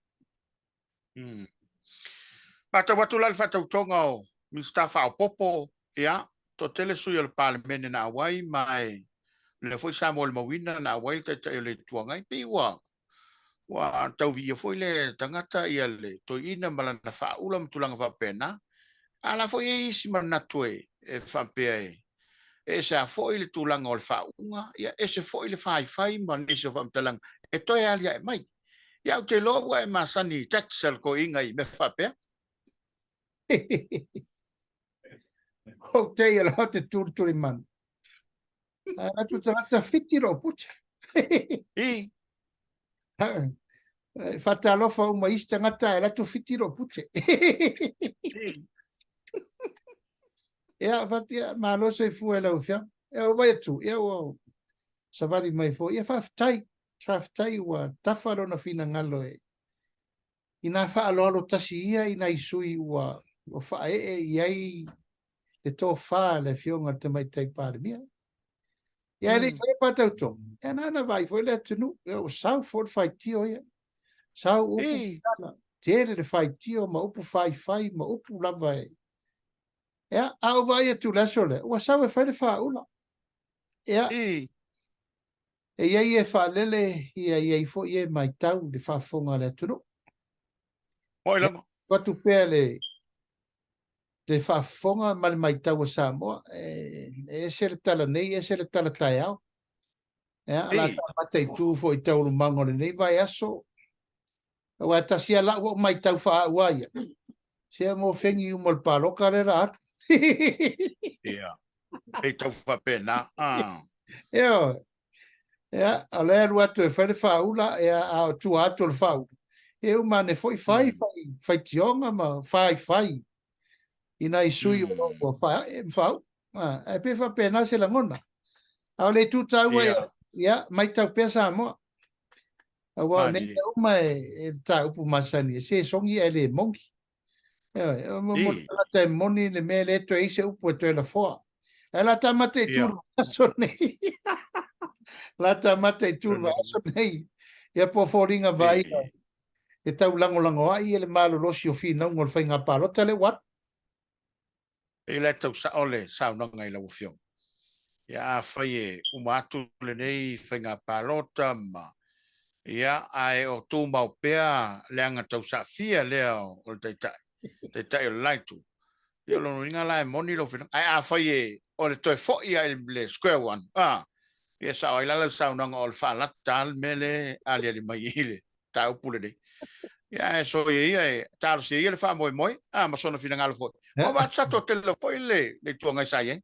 Matau atu la i le faatautoga o Minisita faaopoopo, ia, toatele sui o le Palemene na auai, ma e o lea foi sa molimauina na auai le Taitai o le Itu Agai, pei ua ua tauviia foi le tagata ia le toeaina ma lana faaula ma tulaga faapena. A la foi e i ai isi manatu e faapea e ese lava foi le tulaga o le faauuga, ia ese foi le faifai ma nisi o faamatalaga e toe aliae mai. Ia, ou te iloa ua e masani i tactics a le toeaina i mea faapea. Ou te ia loa te tulituli manu. Ae atu tagata fiti lou puta. I. E faatalofa uma i isi tagata ae alu atu fiti lou pute. Ia, fatia, malo soifua i lau Afioga. Ia, ua vaai atu, ia ua savali mai foi. Ia, faafetai, faafetai ua tafa lona finagalo e inā faaaloalo tasi ia i nai sui ua ua faaee i ai le tofa a le Afioga i le Tamaitai Palemia. Ia e le i faia faatautoga, ia na ona vaai foi le atunuu, ia ua sau foi le faitio ia. Sau upu tala, tele le faitio ma upu faifai ma upu lava e. Ia, a ou vaai atu i le aso lea, ua sau e fai le faaula. Ia, e i ai e faalele, ia i ai foi e matau i le faafofoga a le atunuu. Oi lava. Atu pea le le faafofoga ma le matau a Samoa, e ese le tala nei, ese le tala taeao. Ia, o le a mataitu foi i taualumaga o lenei vaiaso. Aua e tasi lava lau ou matau faaau a ia, se mo fegi uma o le palota lea o le a alu. Ia, pei tau faapena. Ah. Ioe. Ia, o lea e alu atu e fai le faaula, ia, a o tua atu o le faaula, ia uma ane foi fai, fai, faitioga ma faifai i nai sui o lo o ua faaee ma faauu. Ae pei e faapena se lagona. A o le itu taua, ia, ia, matau pea Samoa. Aua o nei mea uma e, e mataupu masani, e se sogi ae le moni. Ioe, o mo le tagata e moni le mea e le toe i ai se upu e toe lafoa. Ae la ta mataitu i le vaiaso nei. La ta mataitu i le vaiaso nei. Ia po o foliga vaaia e taulagolagoai le malolosi o finauga o le faiga palota lea ua alu. E le tau sao le saunoaga i lau Afioga. Ia, afai e uma atu lenei faiga palota ma, ia, ae o tumau pea le aga tausaafia lea o le Taitai, Taitai o le la Itu, ia o lona uiga la e moni lou finagalo. Ae afai e o le toe foi lava i le square one, a, ia e sao ai la lau saunoaga o le faalata lava le mea lea e aliali mai i le mataupu lenei. Ia, ae soia ia e talosia ia le faamoemoe, a, ma sona finagalo foi. Ua vaai atu sa toatele foi le Itu Agai sa i ai.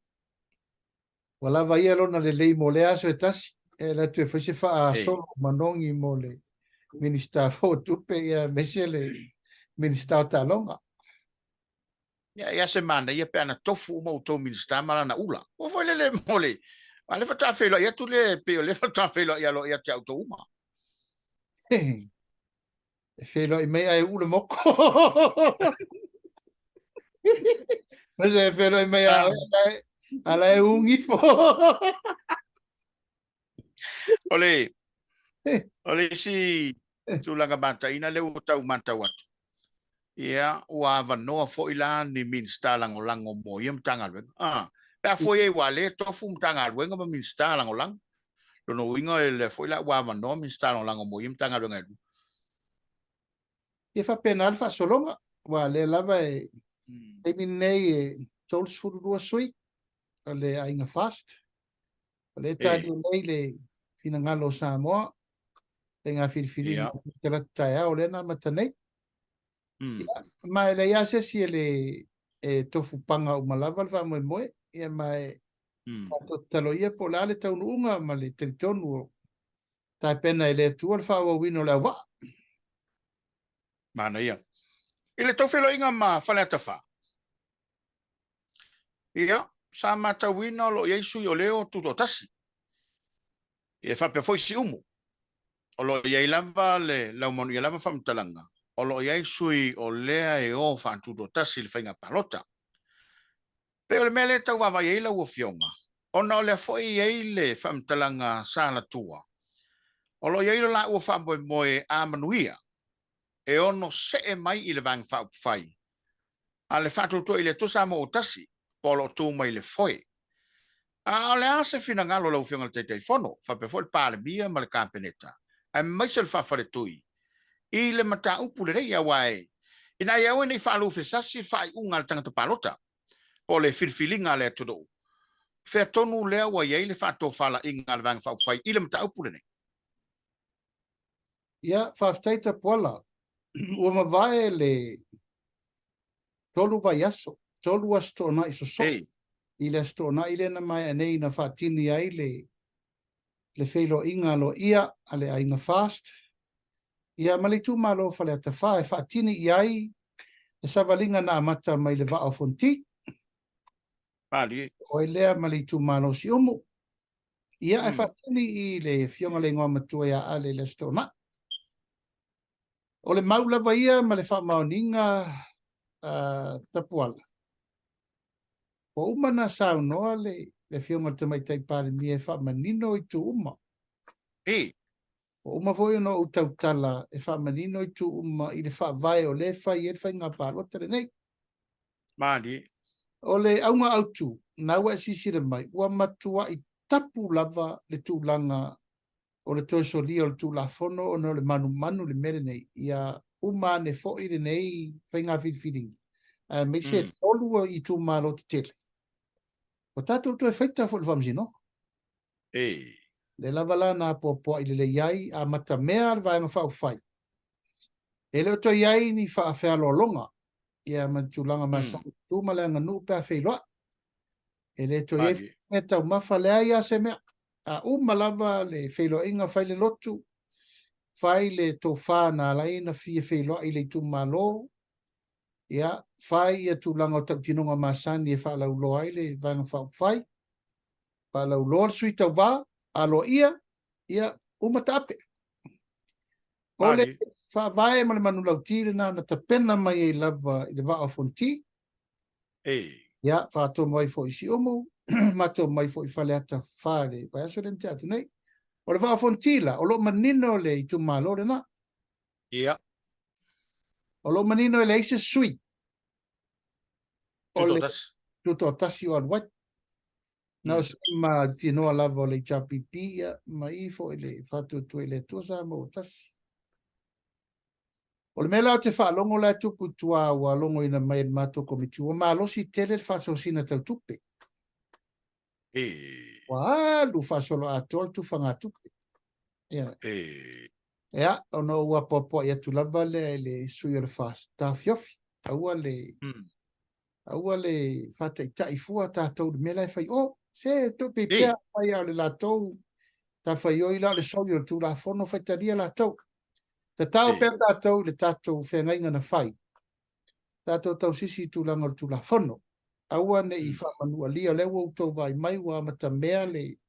Ua lava ia lona lelei mo lea aso e tasi, e alu atu e fai se faasolo manogi mo le Minisita fou o Tupe, ia aemaise le Minisita o Taaloga. Ia, ia se manaia pe ana tofu uma outou Minisita ma lana ula. Ua foi lele mo le, a lea faatoa feiloai atu lea, pei o lea faatoa feiloai aloaia ia te outou uma. E feiloai mai ae uu le moko. Mas e feiloai mai a oe, a la e ugi ifo. O le, o le isi tulaga mataina lea ua tau matau atu, ia, ua avanoa foi la ni Minisita Lagolago mo ia Matagaluega. Ah, pe a fua i ai ua le tofu Matagaluega ma Minisita Lagolago. Lona uiga o lea foi la ua avanoa Minisita Lagolago mo ia Matagaluega e lua. Ia faapena le faasologa, aua o lea lava e taimi lenei e 32 sui o le aiga FAST. O lea e talia nei le finagalo o Samoa, faiga filifiliga o le talaatu taeao lea na amata nei. Ia, ma e leai lava se isi e le e tofu paga uma lava le faamoemoe, ia ma e tatou tatalo ia po o le a le taunuuga ma le talitonu o tapena e le Atua le faaauauina o le auvaa. Manaia. I le tou feiloaiga ma Faleata 4, Ia, sa matauina o lo o i ai sui o leo tutoatasi. Ia, e faapea foi Siumu. O lo o i ai lava le laumanuia lava faamatalaga, o lo o i ai sui o lea e o faatutoatasi i le faiga palota. Pei o le mea lea e tau vaavaai ai lau Afioga, ona o lea foi e i ai le faamatalaga sa Latua, o lo o i ai lo laua faamoemoe a manuia e ono see mai i le Vaega Faaupufai a le faatuatua i le Atua Samoa ua tasi, po o lo o tu mai le foe. A o le a se finagalo o lau Afioga i le Taitaifono, faapea foi le Palemia ma le Kapeneta, aemaise le faafaletui i le mataupu lenei, aua e ina ia aua ne i faalufesasi le faaiuga a le tagata palota, po o le filifiliga a le atunuu, fea tonu lea ua i ai le faatofalaiga a le Vaega Faaupufai i le mataupu lenei? Ia, faafetai Tapuala. Ua mavae le tolu vaiaso, tolu Aso Toonai sosoo. I le Aso Toonai lea na maea nei na faatini ai le, le feiloaiga aloaia a le Aiga FAST. Ia, ma le itumalo o Faleata 4 e faatini i ai le savaliga na amata mai le Vaa o Fonoti. Malie. O ai lea ma le itumalo o Siumu. Ia, e faatini i le Afioga i le Igoamatua ia Ale i le Aso Toonai. O le mau lava ia ma le faamaoniga Tapuala, ua uma ona saunoa le Afioga i le Tamaitai Palemia e faamanino itu uma. E. Ua uma foi ona ou tautala e faamanino itu uma i le faavae o lea e fai ai le faiga palota lenei. Malie. O le auga autu, na ua e silasila mai, ua matuai tapu lava le tulaga o le toe solia o le Tulafono ona o le manumanu le mea lenei, ia uma ane foi lenei faiga filifiliga, aemaise e 3 itumalo tetele. Ua tatou toe faita foi i le Faamasinoga. E. Lea lava la na apoapoai lelei ai, amatamea le Vaega Faaupufai. E le o toe i ai ni faafealoaloga, ia ma le tulaga masani tu ma le aganuu pe a feiloai. E le toe i ai mea taumafa, leai lava se mea. A uma lava le feiloaiga, fai le lotu, fai le tofa na ala ai ona fia feiloai i le itumalo, ia, fai ia tulaga o tautinoga masani e faalauloa ai le Vaega Faaupufai, faalauloa le sui tauva, aloaia, ia, uma taape. O le faavae ma le manulauti lena na tapena mai ai lava i le Vaa o Fonoti. E. Ia, faatomu ai foi i Siumu, matou mai foi i Faleata 4 le vaiaso lea na tea atu nei. O le Vaa o Fonoti la, o lo o manino le itumalo lena. Ia. O lo o manino e leai se sui. O le Tutoatasi. Tutoatasi o alu ai. Na o sui ma tinoa lava o le HRPP, ia, ma i foi le faatuatua i le Atua Samoa ua tasi. O le mea la ou te faalogo la e tupu i tua ua logoina mai e le matou komiti, ua malosi tele le faasoasina tau tupe. E. Ua alu faasoloatoa le tufagatupe. Ia. E. Ia, ona ou apoapoai atu lava lea i le sui o le FAST, taofiofi, aua le, aua le faataitai fua tatou i le mea la e fai o, se tupe pea fai a o le latou tafaioi la o le soli o le Tulafono faitalia latou. Tatao pea tatou i le tatou feagaiga na fai, tatou tausisi i tulaga o le Tulafono. Aua ne i faamanualia, o lea ua outou vaai mai ua amatamea le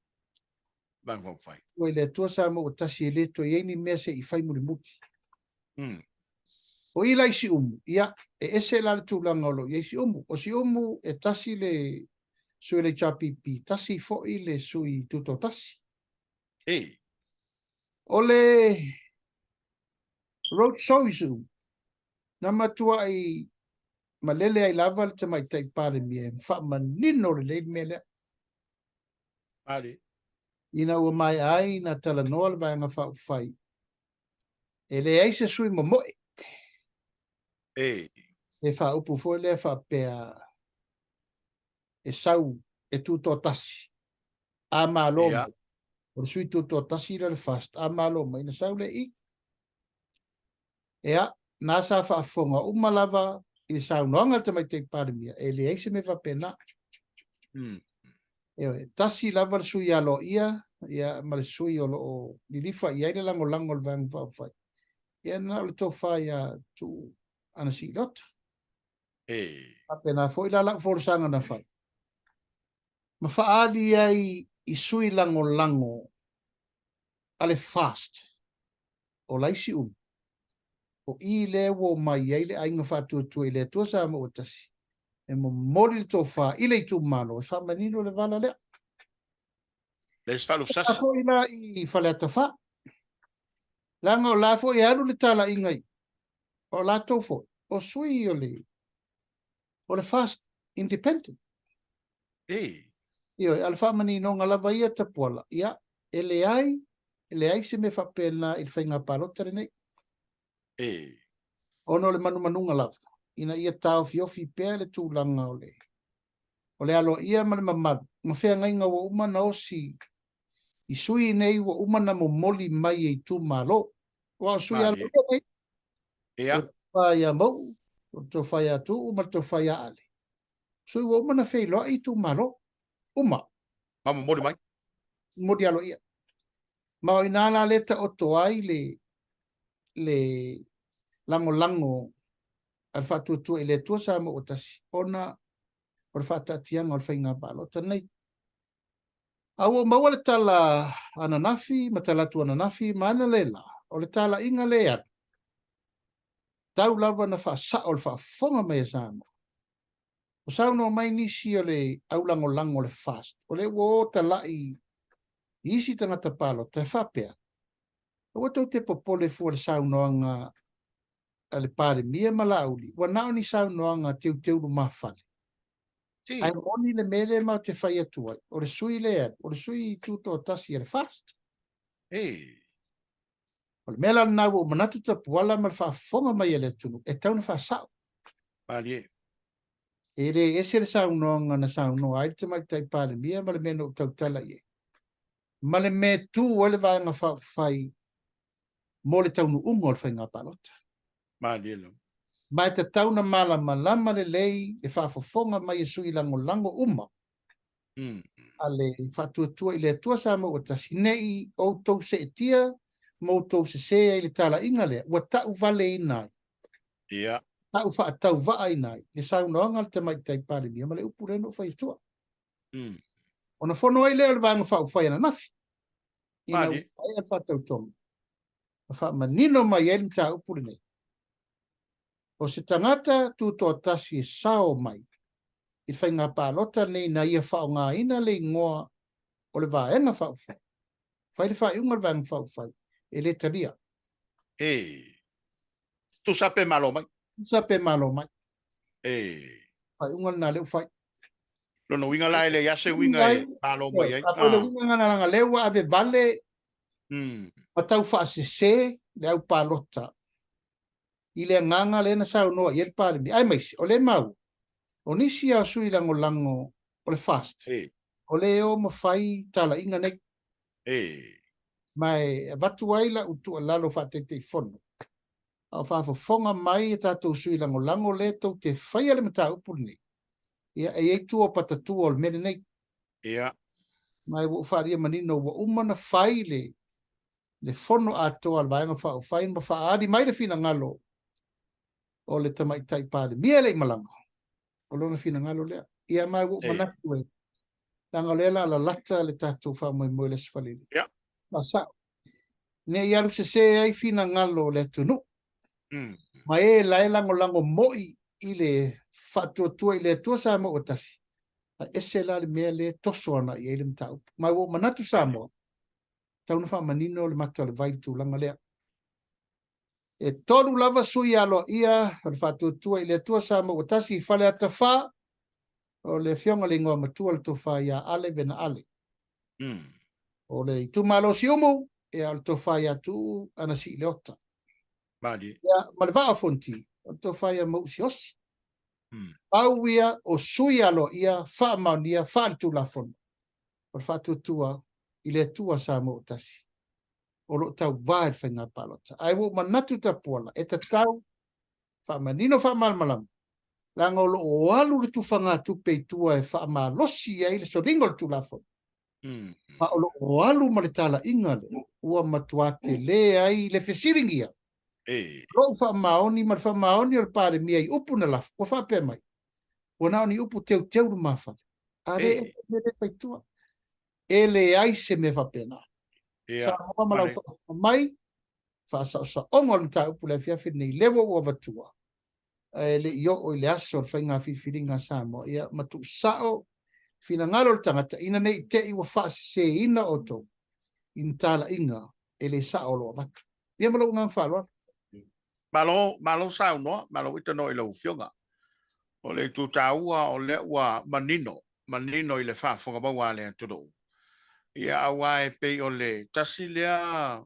Vaega Faaupufai. Ua i le Atua Samoa ua tasi e le toe i ai ni mea se i fai mulimuli. O i la i Siumu, ia, e ese la le tulaga o lo o i ai Siumu. O Siumu e tasi le sui o le HRPP, tasi foi le sui tutoatasi. E. O le road show i Siumu, na matuai malele ai lava le Tamaitai Palemia e faamanino lelei le mea lea. Ale. Ina ua maea ai na talanoa le Vaega Faaupufai, e leai se sui momoe. E. E faaupu foi lea faapea e sau e tutoatasi, a malo mai. O le sui tutoatasi lea o le FAST, a malo mai, na sau le i. Ea, na sa faafofoga uma lava i le saunoaga a le Tamaitai Palemia, e leai se mea faapena. Ioe, tasi lava le sui aloaia, ia, ma le sui o lo o lilifa i ai le lagolago o le Vaega Faaupufai. Ia, na o le tofa ia Tuuu Anasii Leota. E. Faapena foi la lau folasaga na fai. Ma faaali ai i sui lagolago a le FAST o Laisiumu, o i lea ua omai ai le aiga faatuatua i le Atua Samoa ua tasi, e momoli le tofa i le itumalo e faamanino le vala lea. Le se faalufusasi. Foi la i Faleata 4. Leaga o la foi e alu le talaiga i o latou foi, o sui o le FAST Independent. E. Ioe, a le faamaninoga lava ia Tapuala, ia, e leai, e leai se mea faapena i le faiga palota lenei. E. Ona o le manumanuga lava, ina ia taofiofi pea le tulaga o le o le aloaia ma le mamalu, ma feagaiga ua uma na osi i sui nei ua uma na momoli mai e itumalo. Ua o sui aloaia nei. Ia. O le tofa ia Mau'u, o le tofa ia Tu'u ma le tofa ia Ale. Sui ua uma na feiloai itumalo. Uma. Ma momoli mai. Momoli aloaia. Ma o ina la le taoto ai le le lagolago a le Faatuatua i le Atua Samoa ua Tasi ona o le faataatiaga o le faiga palota nei. A ua ou maua le tala ananafi ma talaatu ananafi ma analeila, o le talaiga lea e alu, tau lava na faasao le faafofoga mai a Samoa. Ua saunoa mai nisi o le aulagolago o le FAST, o lea ua o talai i isi tagata palota e faapea, aua tou te popole fua i le saunoaga a le Palemia ma Laauli, ua na o ni saunoaga teuteu lumafale. Ae moni le mea lea matou te fai atu ai, o le sui lea, o le sui tutoatasi a le FAST. O le mea la lena ua ou manatu Tapuala ma le faafofoga mai a le atunuu, e tatau ona faasao. Malie. E le ese le saunoaga na saunoa ai le Tamaitai Palemia ma le mea na ou tautala i ai, ma le mea e tu ai le Vaega Faaupufai mo le taunuuga o le faiga palota. Malie lava. Ma e tatau na malamalama lelei le faafofoga mai e sui lagolago uma a le Faatuatua i le Atua Samoa ua Tasi, ne i outou seetia ma outou sese ai i le talaiga lea ua tauvaleina ai, tau faatauvaaina ai le saunoaga a le Tamaitai Palemia ma le upu lea na ou fai atua. Ona fono ai lea o le Vaega Faaupufai ananafi, ina ua maea le faatautoga, ma faamanino mai ai le mataupu lenei. O se tagata tutoatasi e sao mai i le faiga palota lenei ina ia faaaogaina le igoa o le Vaega Faaupufai, fai le faaiuga a le Vaega Faaupufai, e le talia. E tusa pe malo mai. Tusa pe malo mai. E. Faaiuga lena lea ua fai. Lona uiga la e leai lava se uiga e malo mai ai. A le uiga lena leaga lea ua ave vale ma tau faasese le au palota i le agaga lea na saunoa i ai le Palemia, aemaise o lea e maua, o nisi lava o sui lagolago o le FAST, o lea e o ma fai talaiga nei. Ma e avatu ai lau tuualalo faa-Taitaifono, a o faafofoga mai a tatou sui lagolago lea tou te faia le mataupu lenei, ia e i ai tua o patatua o le mea lenei. Ma e ua ou faaalia manino ua uma ona fai le le fono atoa a le Vaega Faaupufai ma faaali mai le finagalo o le Tamaitai Palemia e le i malaga, o lona finagalo lea. Ia ma ua ou manatu e, leaga o lea o le a lalata le tatou faamoemoe i le Aso Faraile. Faasao. Ne i alu sese ai finagalo o le atunuu. Ma e la e lagolago moi i le faatuatua i le Atua Samoa ua tasi, a ese la le mea lea e toso ana i ai le mataupu. Ma ua ou manatu Samoa, tatau ona faamanino le mata o le vai i le tulaga lea. E tolu lava sui aloaia o le Faatuatua i le Atua Samoa ua tasi i Faleata 4, o le Afioga i le Igoa Matua le Tofa ia Ale Vena Ale. O le itumalo Siumu, ia o le Tofa ia Tuuu Anasii Leota. Malie. Ia, ma le Vaa o Fonoti, o le Tofa ia Mau'u Siaosi. Pau ia o sui aloaia faamaonia faaletulafono o le Faatuatua i le Atua Samoa ua Tasi o lo o tauva i le faiga palota. Ae ua ou manatu Tapuala, e tatau faamanino faamalamalama, leaga o lo o alu le tufagatupe i tua e faamalosi ai le soliga o le Tulafono. Ma o lo o alu ma le talaiga lea, ua matua tele ai le fesiligia. Lou faamaoni ma le faamaoni o le Palemia i upu na lafo, ua faapea mai, ua na o ni upu teuteu lumafale. A le ese mea lea fai tua. E leai se mea faapena. Samoa ma lau faafofoga mai, faasaosaoga o le mataupu i le afiafi lenei, lea ua ou avatua, ae le i oo i le aso o le faiga filifiliga a Samoa, ia ma tuusao finagalo o le tagata, ina ne i te i ua faaseseina outou i ni talaiga e le sao o lo o avatu. Ia ma lou agaga faaaloalo. Malo, malo saunoa, malo itanoa i lau Afioga. O le itu taua o lea ua manino, manino i le faafofoga maua a le atunuu. Ia aua e pei o le tasi lea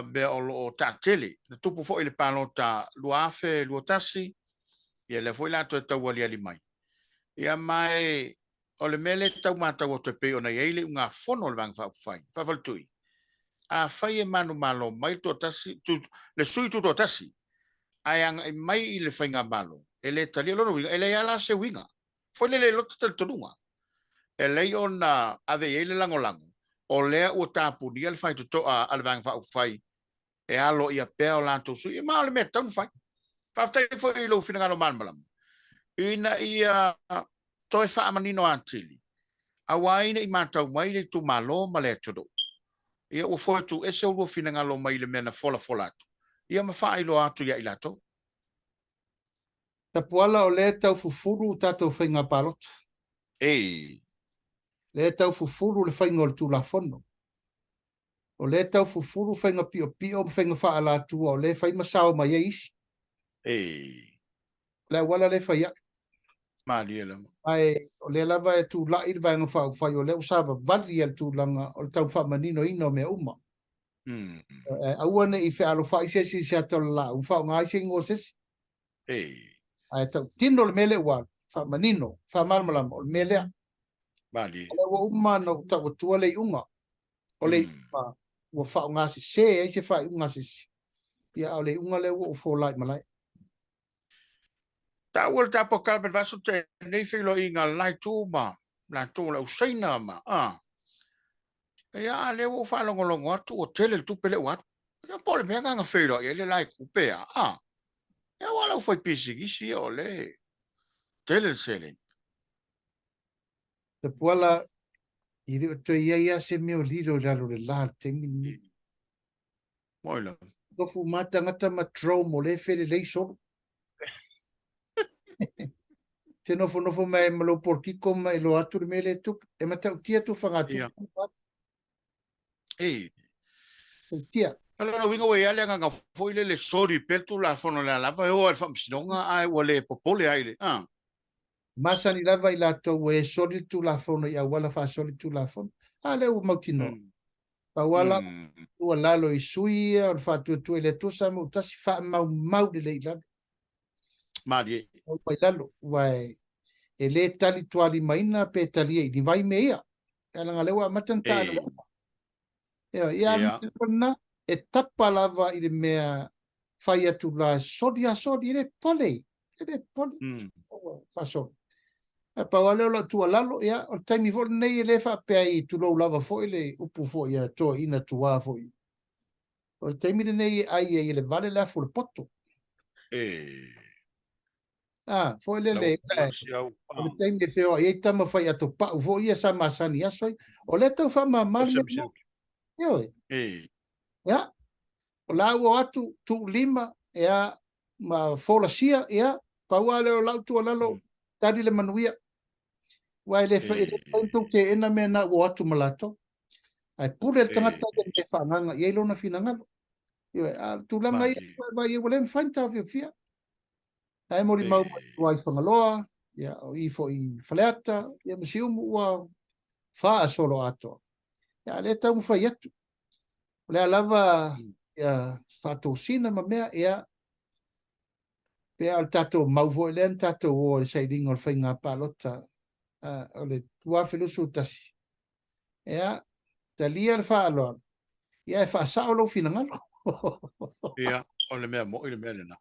mea o lo o taatele. Na tupu foi i le palota 2021, ia lea foi la toe taualiali mai. Ia ma e o le mea lea e tau matau atu e pei ona i ai le iugafono a le Vaega Faaupufai, Faafaletui, afai e manumalo mai le toatasi, tu, le sui tutoatasi, ae agai mai i le faigamalo, e le talia lona uiga, e leai lava la se uiga. Foi lele i lota talitonuga, e leai ona ave i ai le lagolago, o lea ua tapunia le faitotoa a le Vaega Faaupufai. E alo ia pea o latou sui, ma o le mea tatau ona fai. Faafetai foi i lou finagalo malamalama ina ia toe faamanino atili, aua ai ne i matau mai le itumalo ma le atunuu. Ia ua foe tuuese o lua finagalo mai le mea na folafola atu, ia ma faailoa atu ia i latou. Tapuala o lea e tau fufulu tatou faiga palota. Ei. Lea e tau fufulu le faiga o le Tulafono. O lea e tau fufulu faiga piopio ma faiga faaalatua o lea e fai ma sao mai ai isi. Ei. O le auala lea e fai ai. Malie lava. Ae o lea lava e tulai le Vaega Faaupufai, o lea ua savavali le tulaga o le tau faamaninoina o mea uma. Aua ne i fealofai se isi i se ata o le laau ma faaaoga ai se igoa o se isi. Ei. Ae tautino le mea lea ua alu, faamanino, faamalamalama, o le mea lea. Malie. O lea ua uma ona ou tau atua le iuga. O le iuga ua faaaoga sese ai se faaiuga a se isi. Ia, a o le iuga lea ua ou fola i malae. Taua le tapo Calvin Vaso te nei feiloaiga a le la itu ma latou o le au Saina ma a. Ia, a lea ua ou faalogologo atu ua tele le tupe lea ua alu. Ia, po o le mea na na feiloai ai le la itu pe a. A. Ia, aua o le aufaipisinisi ia o lea e tele le seleni. Tapuala, e le o toe i ai lava se mea o lilo i lalo o le la i le taimi lenei. Moi lava. Tofu ma tagata ma drome o lea e felelei solo. Te nofonofo mai ma lou polokiko ma iloa atu le mea lea e tupu. E matautia tufaga tupu. Ia. Ei. Matautia. O lona uiga ua i ai le agaga foi lele soli pea le Tulafono o lea lava e oo lava i le Faamasinoga ae ua le popole ai le. Ah. Masani lava i latou ua e soli le Tulafono i auala faasoli Tulafono. A lea ua mautinoa. Pau lava lau tuualalo i sui ia o le faatuatua i le Atua Samoa ua tasi, faamaumau lelei i lalo. Malie. Faamaumau i lalo, aua e le tali tualimaina pe talia i ni vai mea ia. Leaga o lea ua amata ona taalo. Ia, ia, yeah. E tapa lava i le mea fai atu la, soli a soli, e le pole, e le pole, faasoli. Ae pau lava lea o lau tuualalo, ia, o le taimi foi lenei e le faapea ai, tulou lava foi le upu foi a toeaiina tuā foi. O le taimi lenei e ai ai e le vale le afu o le poto. E. Ah, foi lele, o le taimi e feoai ai tama fai ato pau foi ia sa masani aso ai. O lea tau faamama le mea. Ioe. E. Ia, o la ua o atu, tuu lima, ia, ma folasia, ia, pau lava lea o lau tuualalo, tali le manuia. Aua e le fai, e le mafai ona tou teena mea na ua o atu ma latou. Ae pule le tagata i le mea e faaagaga i ai lona finagalo. Ioe, a o le tulaga ia, ua e le mafai ona taofiofia. Ae molimau mai tua i Fagaloa, ia, o i foi i Faleata, ia ma Siumu ua faasolo atoa. Ia, a o lea e taumafai atu. O le a lava ia faatosina ma mea, ia, pe a o le tatou mau foi lea na tatou o i le sailiga o le faiga palota o le 2021, ia, talia le faaaloalo, ia, e faasao lou finagalo. Ia, o le mea moi le mea lena.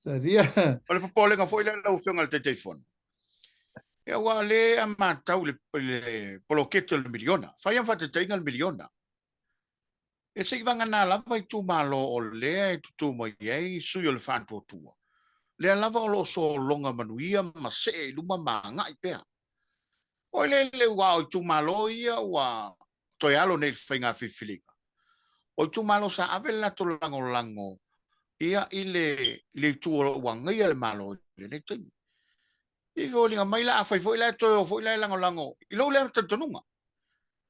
Talia. O le popolega foi lea lau Afioga i le Taitaifono, Ia, aua o lea a matau i le poloketi o le miliona, fai lava ma faataitaiga le miliona. E se i vagana lava itumalo o lea e tutū mai ai sui o le faatuatua, lea lava o lo o sologa manuia ma see i luma ma agai pea. Foi lele aua o itumalo ia ua toe alo nei i le faiga filifiliga. O itumalo sa ave le latou lagolago ia i le itu o lo o ua agaia le Malo i lenei taimi. E foliga mai la, afai foi la e toe o foi la e lagolago i lou lea talitonuga.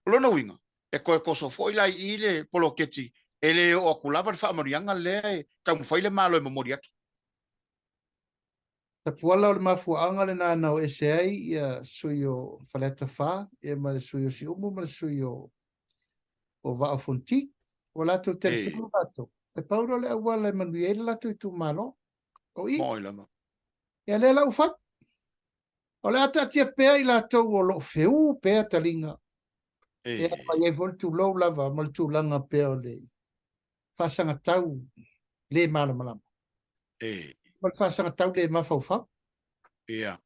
O lona uiga, e toe toso foi la i i le poloketi e le oo atu lava le faamanuiaga lea e taumafai le Malo e momoli atu. Tapuala o le mafuaaga lena na o ese ai ia sui o Faleata 4 ia ma le sui o Siumu ma le sui o o Vaa o Fonoti. Ua latou talitonu latou, e pau lea o le auala e manuia ai le latou itumalo. O i. Moi lava. Ia lea la ua fai. O le a taatia pea i latou o lo o feū pea taliga. Ia ma i ai foi le tulou lava ma le tulaga pea o le faasagatau le malamalama. Ma le faasagatau le mafaufau. Ia.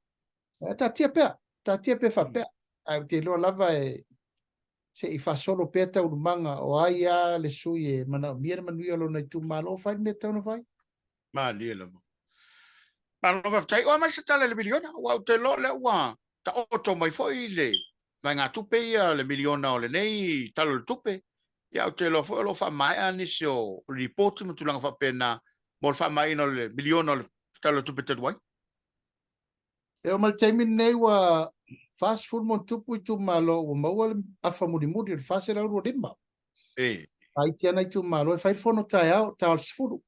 Ia taatia pea, taatia pea faapea. Ae ou te iloa lava e Se i faasolo pea taualumaga o ai lava le sui e manaomia le manuia o lona itumalo, fai le mea e tatau ona fai. Malie lava. Malo faafetai. Oa mai se tala i le miliona, aua ou te iloa o lea ua taoto mai foi le vaegatupe ia le miliona o lenei Tala o le Tupe. Ia ou te iloa foi o lo o faamaea nisi o lipoti ma tulaga faapena mo le faamaeaina o le miliona o le Tala o le Tupe talu ai. E oo mai le taimi lenei ua 40 ma ona tupu itumalo ua maua le afa mulimuli o le 425. E. Laiti lava nai itumalo e fai le fono taeao, ta o le 10.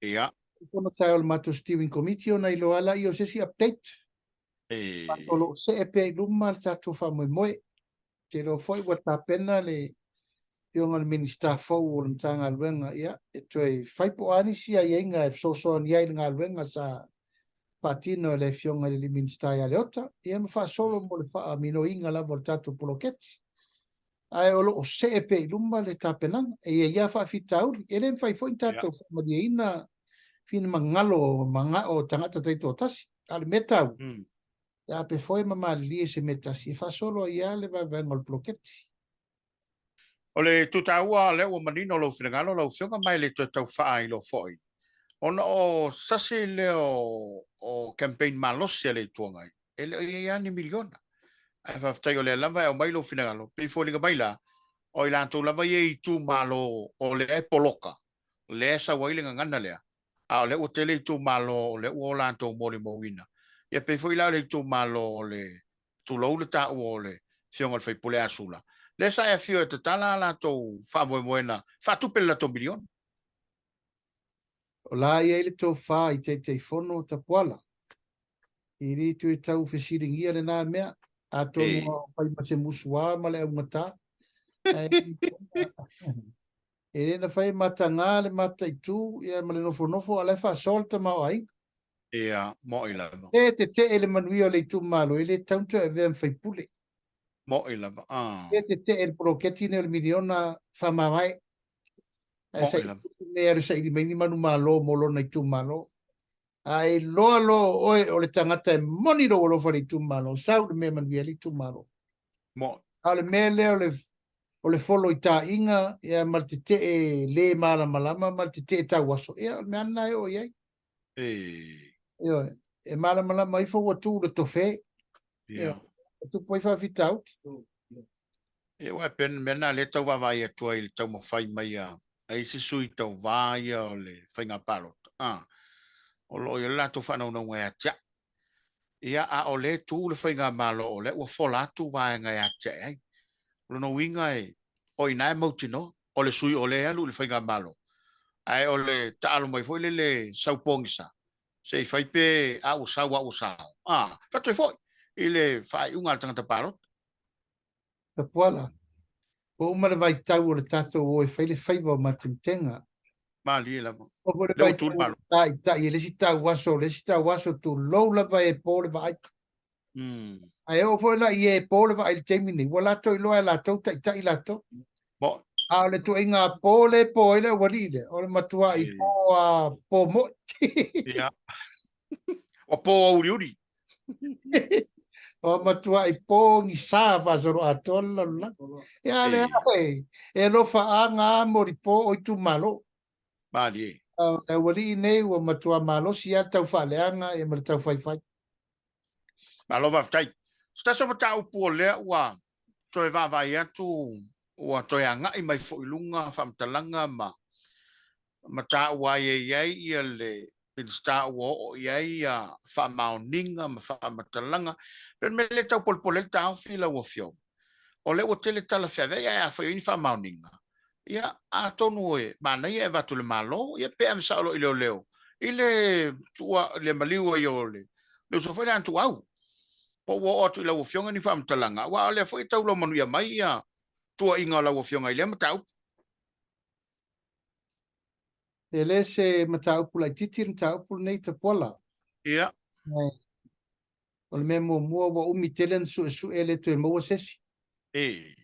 Ia. Le fono taeao o le matou steering committee ona iloa lea o se isi update. E. O lo o see pea i luma le tatou faamoemoe. Ou te iloa foi ua tapena le afioga i le Minisita fou o le Matagaluega, ia, e toe fai po o a nisi aiaiga e fesoasoani ai i le galuega sa faatino e le afioga i le Minisita ia Leota, ia ma faasolo mo le faaminoiga lava o le tatou poloketi. Ae o lo o see pea i luma le tapenaga. E i ai lava faafitauli. E le mafai foi ona tatou faamalieina finagalo o manao o tagata taitoatasi. A o le mea taua, e ape foi ma malilie se mea tasi e faasolo ai lava le vaevaega o le poloketi. O le itu taua lea ua manino lou finagalo lau Afioga ma e le toe tau faailoa foi ona o se tasi lea o campaign malosi a le Itu Agai e le o i ai lava ni miliona. Ae faafetai o lea lava e aumai lou finagalo, pei e foliga mai la o i latou lava ia i itumalo o lea e poloka, lea e sau ai le gagana lea, a o lea ua tele itumalo o lea ua o latou molimauina. Ia pei foi la o le itumalo o le tulou le taua o le Afioga i le sui usufono ia Sula, lea sa e afio e tatala a latou faamoemoena faatupe le latou miliona. O la e i ai le tofa i Taitaifono Tapuala. E le toe tau fesiligia lena mea. Atonu a fai ma se musuā ma le augata. Ae e le na fai e mataga le mataitu ia ma le nofonofo, a o la e faasoa le tamaoaiga. Ia, mo'i lava. E tetee le manuia o le itumalo, e le tatau ona toe avea ma faipule. Mo'i lava, ah. E tetee le poloketi lenei o le miliona faamavae. Ae Mo'i lava. Saili, alu saili mai ni manumalo mo lona itumalo. A e iloa loa o oe o le tagata e moni lou alofa i le itumalo, sau le mea e manuia ai le itumalo. Mo'i. A o le mea lea o le o le folo i taaiga ia, ma le tetee le malamalama ma le tetee tauaso, ia, o le mea lava lena e oo i ai. E. Ioe, e malamalama ifo ua tu le tofe. Ia. Ua tupu ai faafitauli. Ia, aua e pei o le mea lena lea e tau vaavaai atu ai i le taumafai mai a isi sui tauva ia o le faiga palota, a, o lo o i ai le latou faanaunauga e atiae. Ia, a o lea e tu le faigamalo o lea ua fola atu vaega e atiae ai. O lona uiga e, o i ina e mautinoa, o le sui o lea e alu i le faigamalo, ae o le taalo mai foi lele sau pogisa, se i fai pe a ua sau a ua sao, a, fai atu ai foi i le faaiuga a le tagata palota. Tapuala, ua uma le vaitau o le tatou o e fai le faiva o matematega. Malie lava. Ua foi le Lea ua tu vaitau le o Malo. le taitai e le isi tauaso, o le isi tauaso, tulou lava e po le vaai. Ae oo foi la i e po le vaai i le taimi nei, ua latou iloa e latou taitai latou. Mo. A o le tuaiga po le po ai le aualii lea, o le matuai po a po moi. Ia. Ua po auliuli. Ua matuai pogisa faasoloatoa le lalolagi. Ia a lea e, e alofaaga a molipo o itumalo. Malie. A o le aualii nei ua matua malosi lava le taufaaleaga ia ma le taufaifai. Malo faafetai. Se tasi o mataupu o lea ua toe vaavaai atu ua toe agai mai foi i luga faamatalaga ma mataua ai e i ai ia le Minisita ua oo i ai ia faamaoniga ma faamatalaga. Pei o le mea lea e tau polepole ai le taofi lau Afioga, o lea ua tele tala feaveai ae afai o i ai ni faamaoniga, ia atonu e manaia e avatu i le Malo, ia pe ave sao loa i leoleo i le tuua le maliu ai o le uso foi lea a Tuau. Po ua oo atu i lau Afioga ni faamatalaga, aua o lea foi e tau lomanuia mai ia tuuaiga o lau Afioga i lea mataupu. E le se mataupu laitiiti le mataupu lenei Tapuala. Ia. O le mea muamua ua umi tele na suesue e le toe maua se isi. E.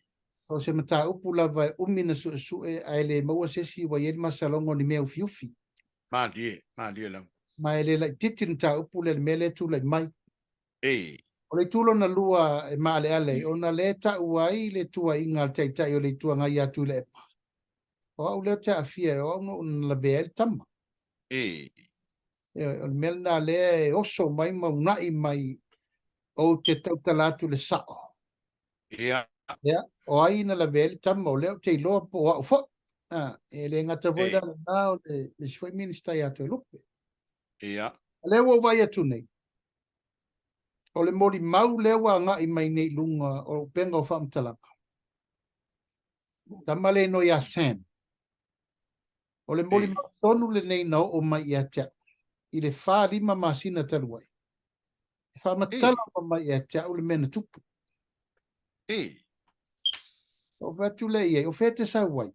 O se mataupu lava e umi na suesue ae le maua se isi ua i ai le masaloga o ni mea ufiufi. Malie, malie lava. Ma e le laitiiti le mataupu lea i le mea lea e tulai mai. E. O le itu lona lua e maaleale ai, ona lea e taua ai le tuuaiga a le Taitai o le Itu Agai ia Tuilaepa, o au lea ou te aafia, o au na ou lavea ai le tama. Ioe, o le mea lena lea e oso mai ma uunai mai ou te tautala atu i le sao. Ia, o ai na lavea ai le tama, o lea ou te iloa po o au foi. E le gata foi la lena, o le isi foi Minisita ia Toelupe. O lea ua ou vaai atu nei, o le molimau lea ua agai mai nei i luga o upega o faamatalaga. Tama le igoa ia Sam. O le molimau tonu lenei na oo mai ia te au i le 4-5 masina talu ai. E faamatala uma mai ia te au le mea na tupu. Ou fai atu lea i ai, o fea e te sau ai?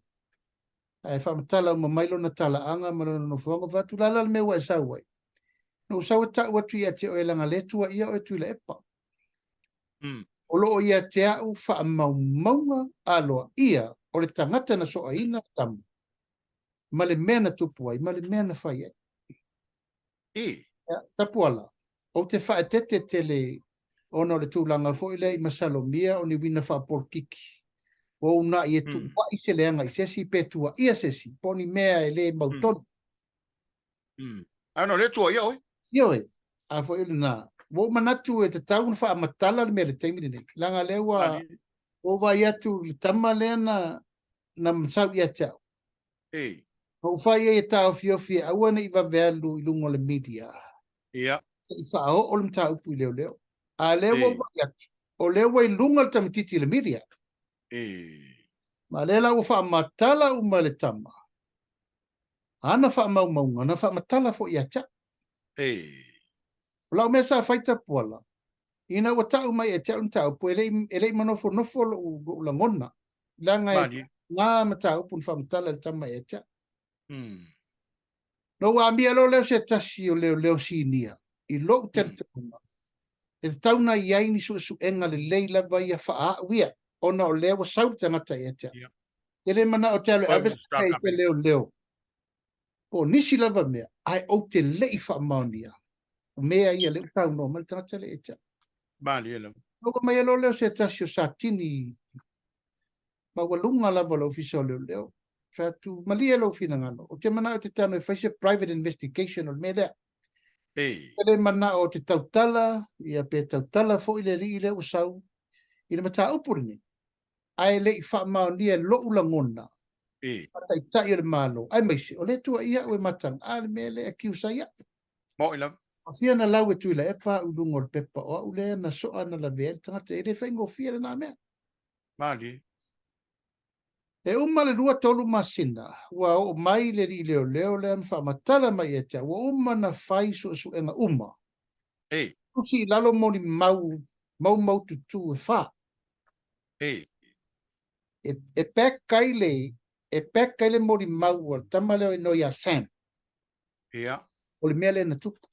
Ae faamatala uma mai lona talaaga ma lona nofoaga, ou fai atu, o le a la le mea ua e sau ai? Na ou sau e tau atu ia te oe leaga lea e tuuaia oe Tuilaepa. O lo o ia te au faamaumauga aloaia o le tagata na soaina le tama ma le mea na tupu ai ma le mea na fai ai. Ia, Tapuala, ou te faaeteete tele ona o le tulaga foi lea i masalomia o ni uiga faapolokiki ua uunai e tuuai se leaga i se isi pe tuuaia se isi po o ni mea e le mautonu. Ae ona o lea e tuuaia oe. Ioe, a foi o lena. Ua ou manatu e tatau ona faamatala le mea i le taimi lenei, leaga lea ua ou vaai atu i le tama lea na sau ia te au. Na ou fai ai e taofiofi e aua ne i vave alu i luga o le media. Se i faaoo le mataupu i leoleo. A lea ua ou vaai atu, o lea ua i luga le tamaitiiti i le media. Ma lea la ua faamatala uma e le tama ana faamaumauga na faamatala foi ia te au. O lau mea sa fai Tapuala, ina ua tau mai ia te au le mataupu, e le i manofonofo lou lagona, leaga e ngā mataupu na faamatala e le tama ia te au. Na ou amia loa lea o se tasi o leoleo sinia i lou talitonuga, e tatau ona i ai ni suesuega lelei lava ia faa-au ia, ona o lea ua sau le tagata ia te au. E le manao te alu e ave se mea i te leoleo po o nisi lava mea, ae ou te le i faamaonia o mea ia lea ua saunoa mai le tagata lea ia te au. Malie lava. Na ou aumai loa lea o se tasi o Satini maualuga lava o le Ofisa o Leoleo, fai atu, malie lou finagalo, ou te manao e te tago e fai se private investigation o le mea lea. E le manao ou te tautala, ia pe tautala foi le alii lea ua sau i le mataupu lenei, ae le i faamaonia e lou lagona faataitai o le Malo, aemaise o lea e tuuaia au e mataga, a le mea lea e accuse ai au. Moi lava. Fia na lau e Tuilaepa au i luga o le pepa o au lea na soa na lavea ai le tagata, e le faigofie lena mea. Malie. E uma le 2-3 masina, ua oo mai le alii leoleo lea ma faamatala mai ia te au, ua uma na fai suesuega uma. Tusi i lalo molimau maumaututu e 4. E back ai le, e back ai le molimau a le tama lea o igoa ia Sam. O le mea lea na tupu.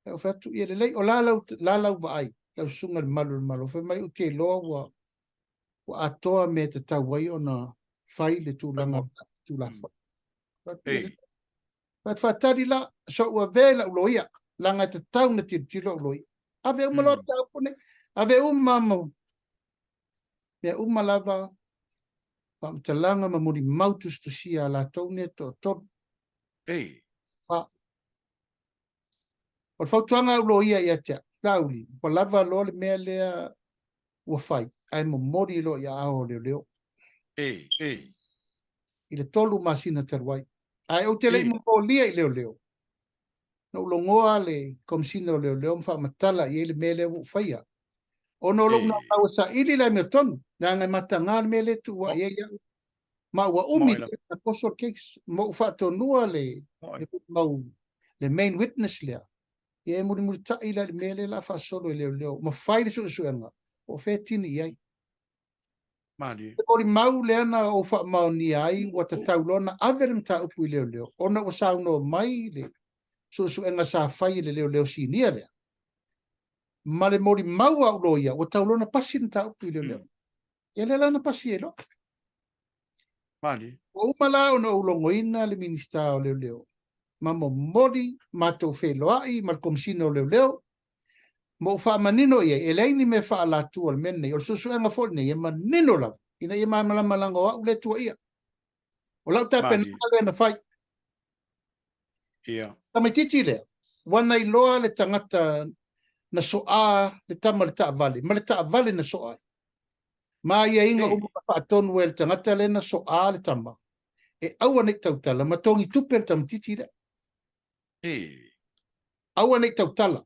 E ou fai atu, ia lelei, o la lau, la lau vaai, lau susuga i le malu o le Malo, fai mai ou te iloa ua atoa mea e tatau ai ona fai le tulaga Tulafono. Fai atu, faatali la, so ua avea i lau loia, leaga e tatau ona tilotilo au loia. Ave uma loa mataupu nei, ave uma ma mea uma lava, faamatalaga ma molimau tusitusia a latou nei toatolu. Fa. O le fautuaga a au loia ia te au, Laauli, ua lava loa le mea lea ua fai, ae momoli loa i aao o leoleo. I le 3 masina talu ai. Ae ou te le i momolia i leoleo. Na ou logoa le Komisina o Leoleo ma faamatala i ai le mea lea ua ou faia. Ona o lou naunau e saili le amiotonu, leaga e mataga le mea lea e tuuai ai au. Ma ua umi tele na poso le case, ma ou faatonua le mau, le main witness lea. Ia e mulimulitai la i le mea lea la faasolo i leoleo, ma fai le suesuega, po o fea e tini i ai. Malie. Le molimau lea na ou faamaonia ai ua tatau loa ona ave le mataupu i leoleo, ona ua saunoa mai le suesuega sa fai e le leoleo sinia lea. Ma le molimau a ou loia, ua tau loa ona pasi le mataupu i leoleo. Ia lea la na pasi ai loa. Malie. Ua uma la ona ou logoina le Minisita o Leoleo. Ma momoli matou feiloai ma le Komesina o Leoleo ma ou faamanino i ai, e leai ni mea faaalatua o le mea lenei, o le suesuega foi lenei e manino lava ina ia malamalama leaga o au lea e tuuaia. O lau tapenaga lea na fai. Tamaitiiti lea, ua na iloa le tagata na soa le tama i le taavale, ma le taavale na soa ai. Ma aiaiga uma na faatonu ai e le tagata lea na soa le tama, e aua ne i tautala ma togi tupe le tamaitiiti lea. Aua ne i tautala.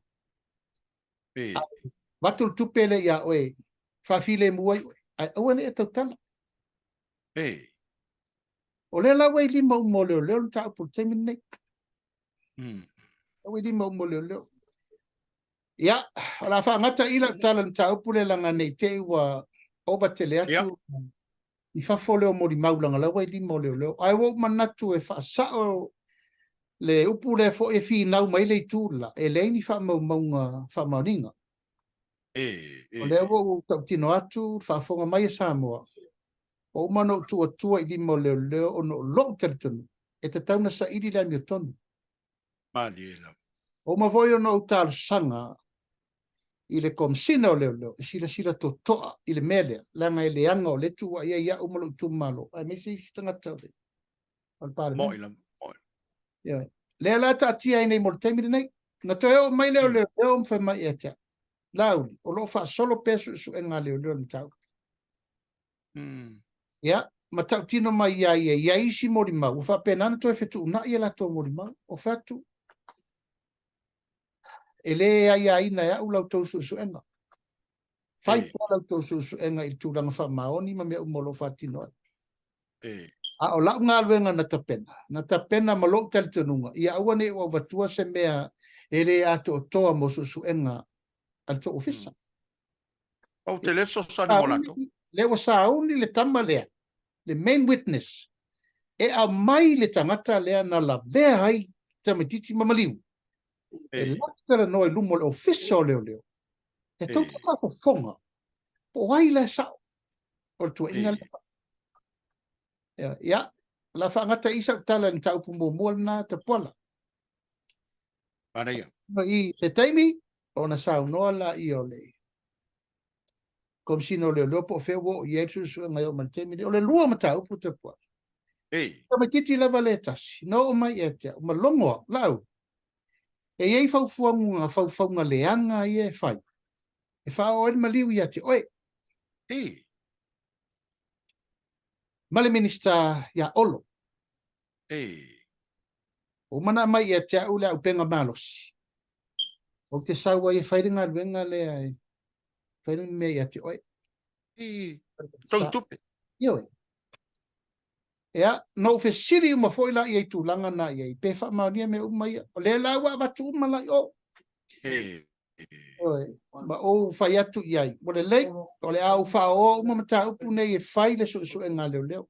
Avatu le tupe lea ia oe, faafilemu ai oe, ae aua ne i e tautala. O lea la ua i lima uma o leoleo le mataupu i le taimi lenei. Ua i lima uma o leoleo. Ia, o le a faagata i lau tala i le mataupu lea leaga ne i te i ua ova tele atu i fafo lea o molimau leaga la ua i lima o leoleo. Ae ua ou manatu e faasao le upu lea foi e finau mai le itu le la, e leai ni faamaumauga faamaoniga. O lea ua ou tautino atu, le faafofoga mai a Samoa, ua uma ona ou tuu atua i lima o leoleo ona o lou talitonuga, e tatau ona saili le amiotonu. Malie lava. Ua uma foi ona ou talosaga i le Komesina o Leoleo e silasila totoa i le mea lea, leaga e leaga o lea e tuuai ai au ma lou itumalo, aemaise isi tagata o le o le Palemene. Moi lava, moi. Ioe. Lea la taatia ai nei mo le taimi lenei. Na toe oo mai lea o leoleo ma fai mai ia te au, Laauli, o lo o faasolo pea suesuega a leoleo i le mataupu. Ia, ma tautino mai ia ia, i ai isi molimau, ua faapena ona toe fetuunai a latou molimau. Ou fai atu, e le aiaina e au la outou suesuega. Fai pea la outou suesuega i le tulaga faamaoni ma mea uma o lo o faatino ai. A o lau galuega na tapena, na tapena ma lou talitonuga, ia aua ne i ou avatua se mea e le atoatoa mo suesuega a le tou ofisa. Ou te le fesoasoani mo latou. Lea ua sauni le tama lea, le main witness, e aumai le tagata lea na lavea ai tamaitiiti ma maliu. E latou talanoa i luma o le ofisa o leoleo. E tou te faafofoga po o ai la e sao o le tuuaiga lea. Ia, o le a faagata i sau tala i le mataupu muamua lena, Tapuala. Manaia. I se taimi, ona saunoa laia o le Komesina o Leoleo po o fea ua oo i ai le suesuega e oo mai i le taimi lenei. O le lua mataupu Tapuala. Tamaitiiti lava lea e tasi, na oo mai ia te au, ma logo au, Laauli, e i ai faufuaga, faufauga leaga ia e fai, e faaoo ai le maliu ia te oe. Ma le Minisita ia Olo. Ua uma ona aumai ia te au le auupega malosi. Ou te sau ai e fai le galuega lea e fai le mea ia te oe. Togi tupe. Ioe. Ia, na ou fesili uma foi la i ai tulaga na i ai, pe faamaonia mea uma ia. O lea la ua avatu uma la i o. Ioe. Ma ou fai atu i ai, ua lelei, o le a ou faaoa uma mataupu nei e fai le suesuega a leoleo.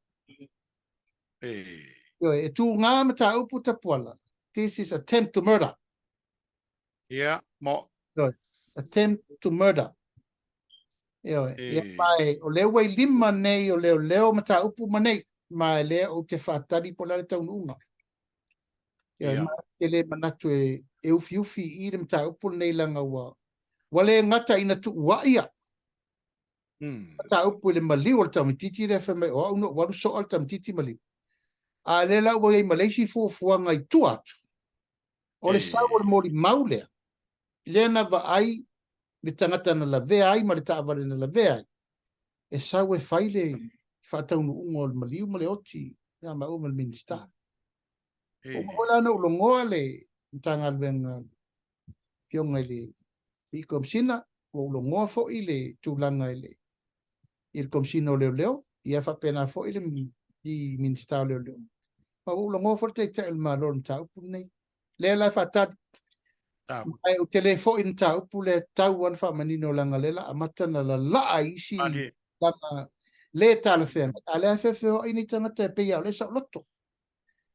Ioe, e tuga mataupu Tapuala. This is attempt to murder. Ia, mo. Ioe, attempt to murder. Ioe, ia mae, o lea ua i lima nei o leoleo mataupu ma nei, ma e lea ou te faatali po o le a le taunuuga. Ioe, ma ou te le manatu e, e ufiufi i le mataupu lenei leaga ua, ua le gata ina tuuai au. Mataupu i le maliu o le tamaitiiti lea fai mai o au na ou alu soa le tamaitiiti maliu. A lea la ua i ai ma le isi fuafuaga i tua atu. O le sau o le molimau lea, lea na vaai le tagata na lavea ai ma le taavale na lavea ai, e sau e fai le faataunuuga o le maliu ma le oti ia maua ma le Minisita. Ua uma foi la ona ou logoa le Matagaluega Afioga i le Alii Komesina, ua ou logoa foi le tulaga i le i le Komesina o Leoleo, ia faapena foi le Minisita o Leoleo. Ma ua ou logoa foi le Taitai o le Malo i le mataupu lenei. Lea la e faatali. Ae ou te le foi i le mataupu lea e tatau lava ona faamanino leaga lea la amata ona lalaa i isi tulaga le talafeagai. A o lea e feofeoai nei tagata e pei lava o lea e saoloto.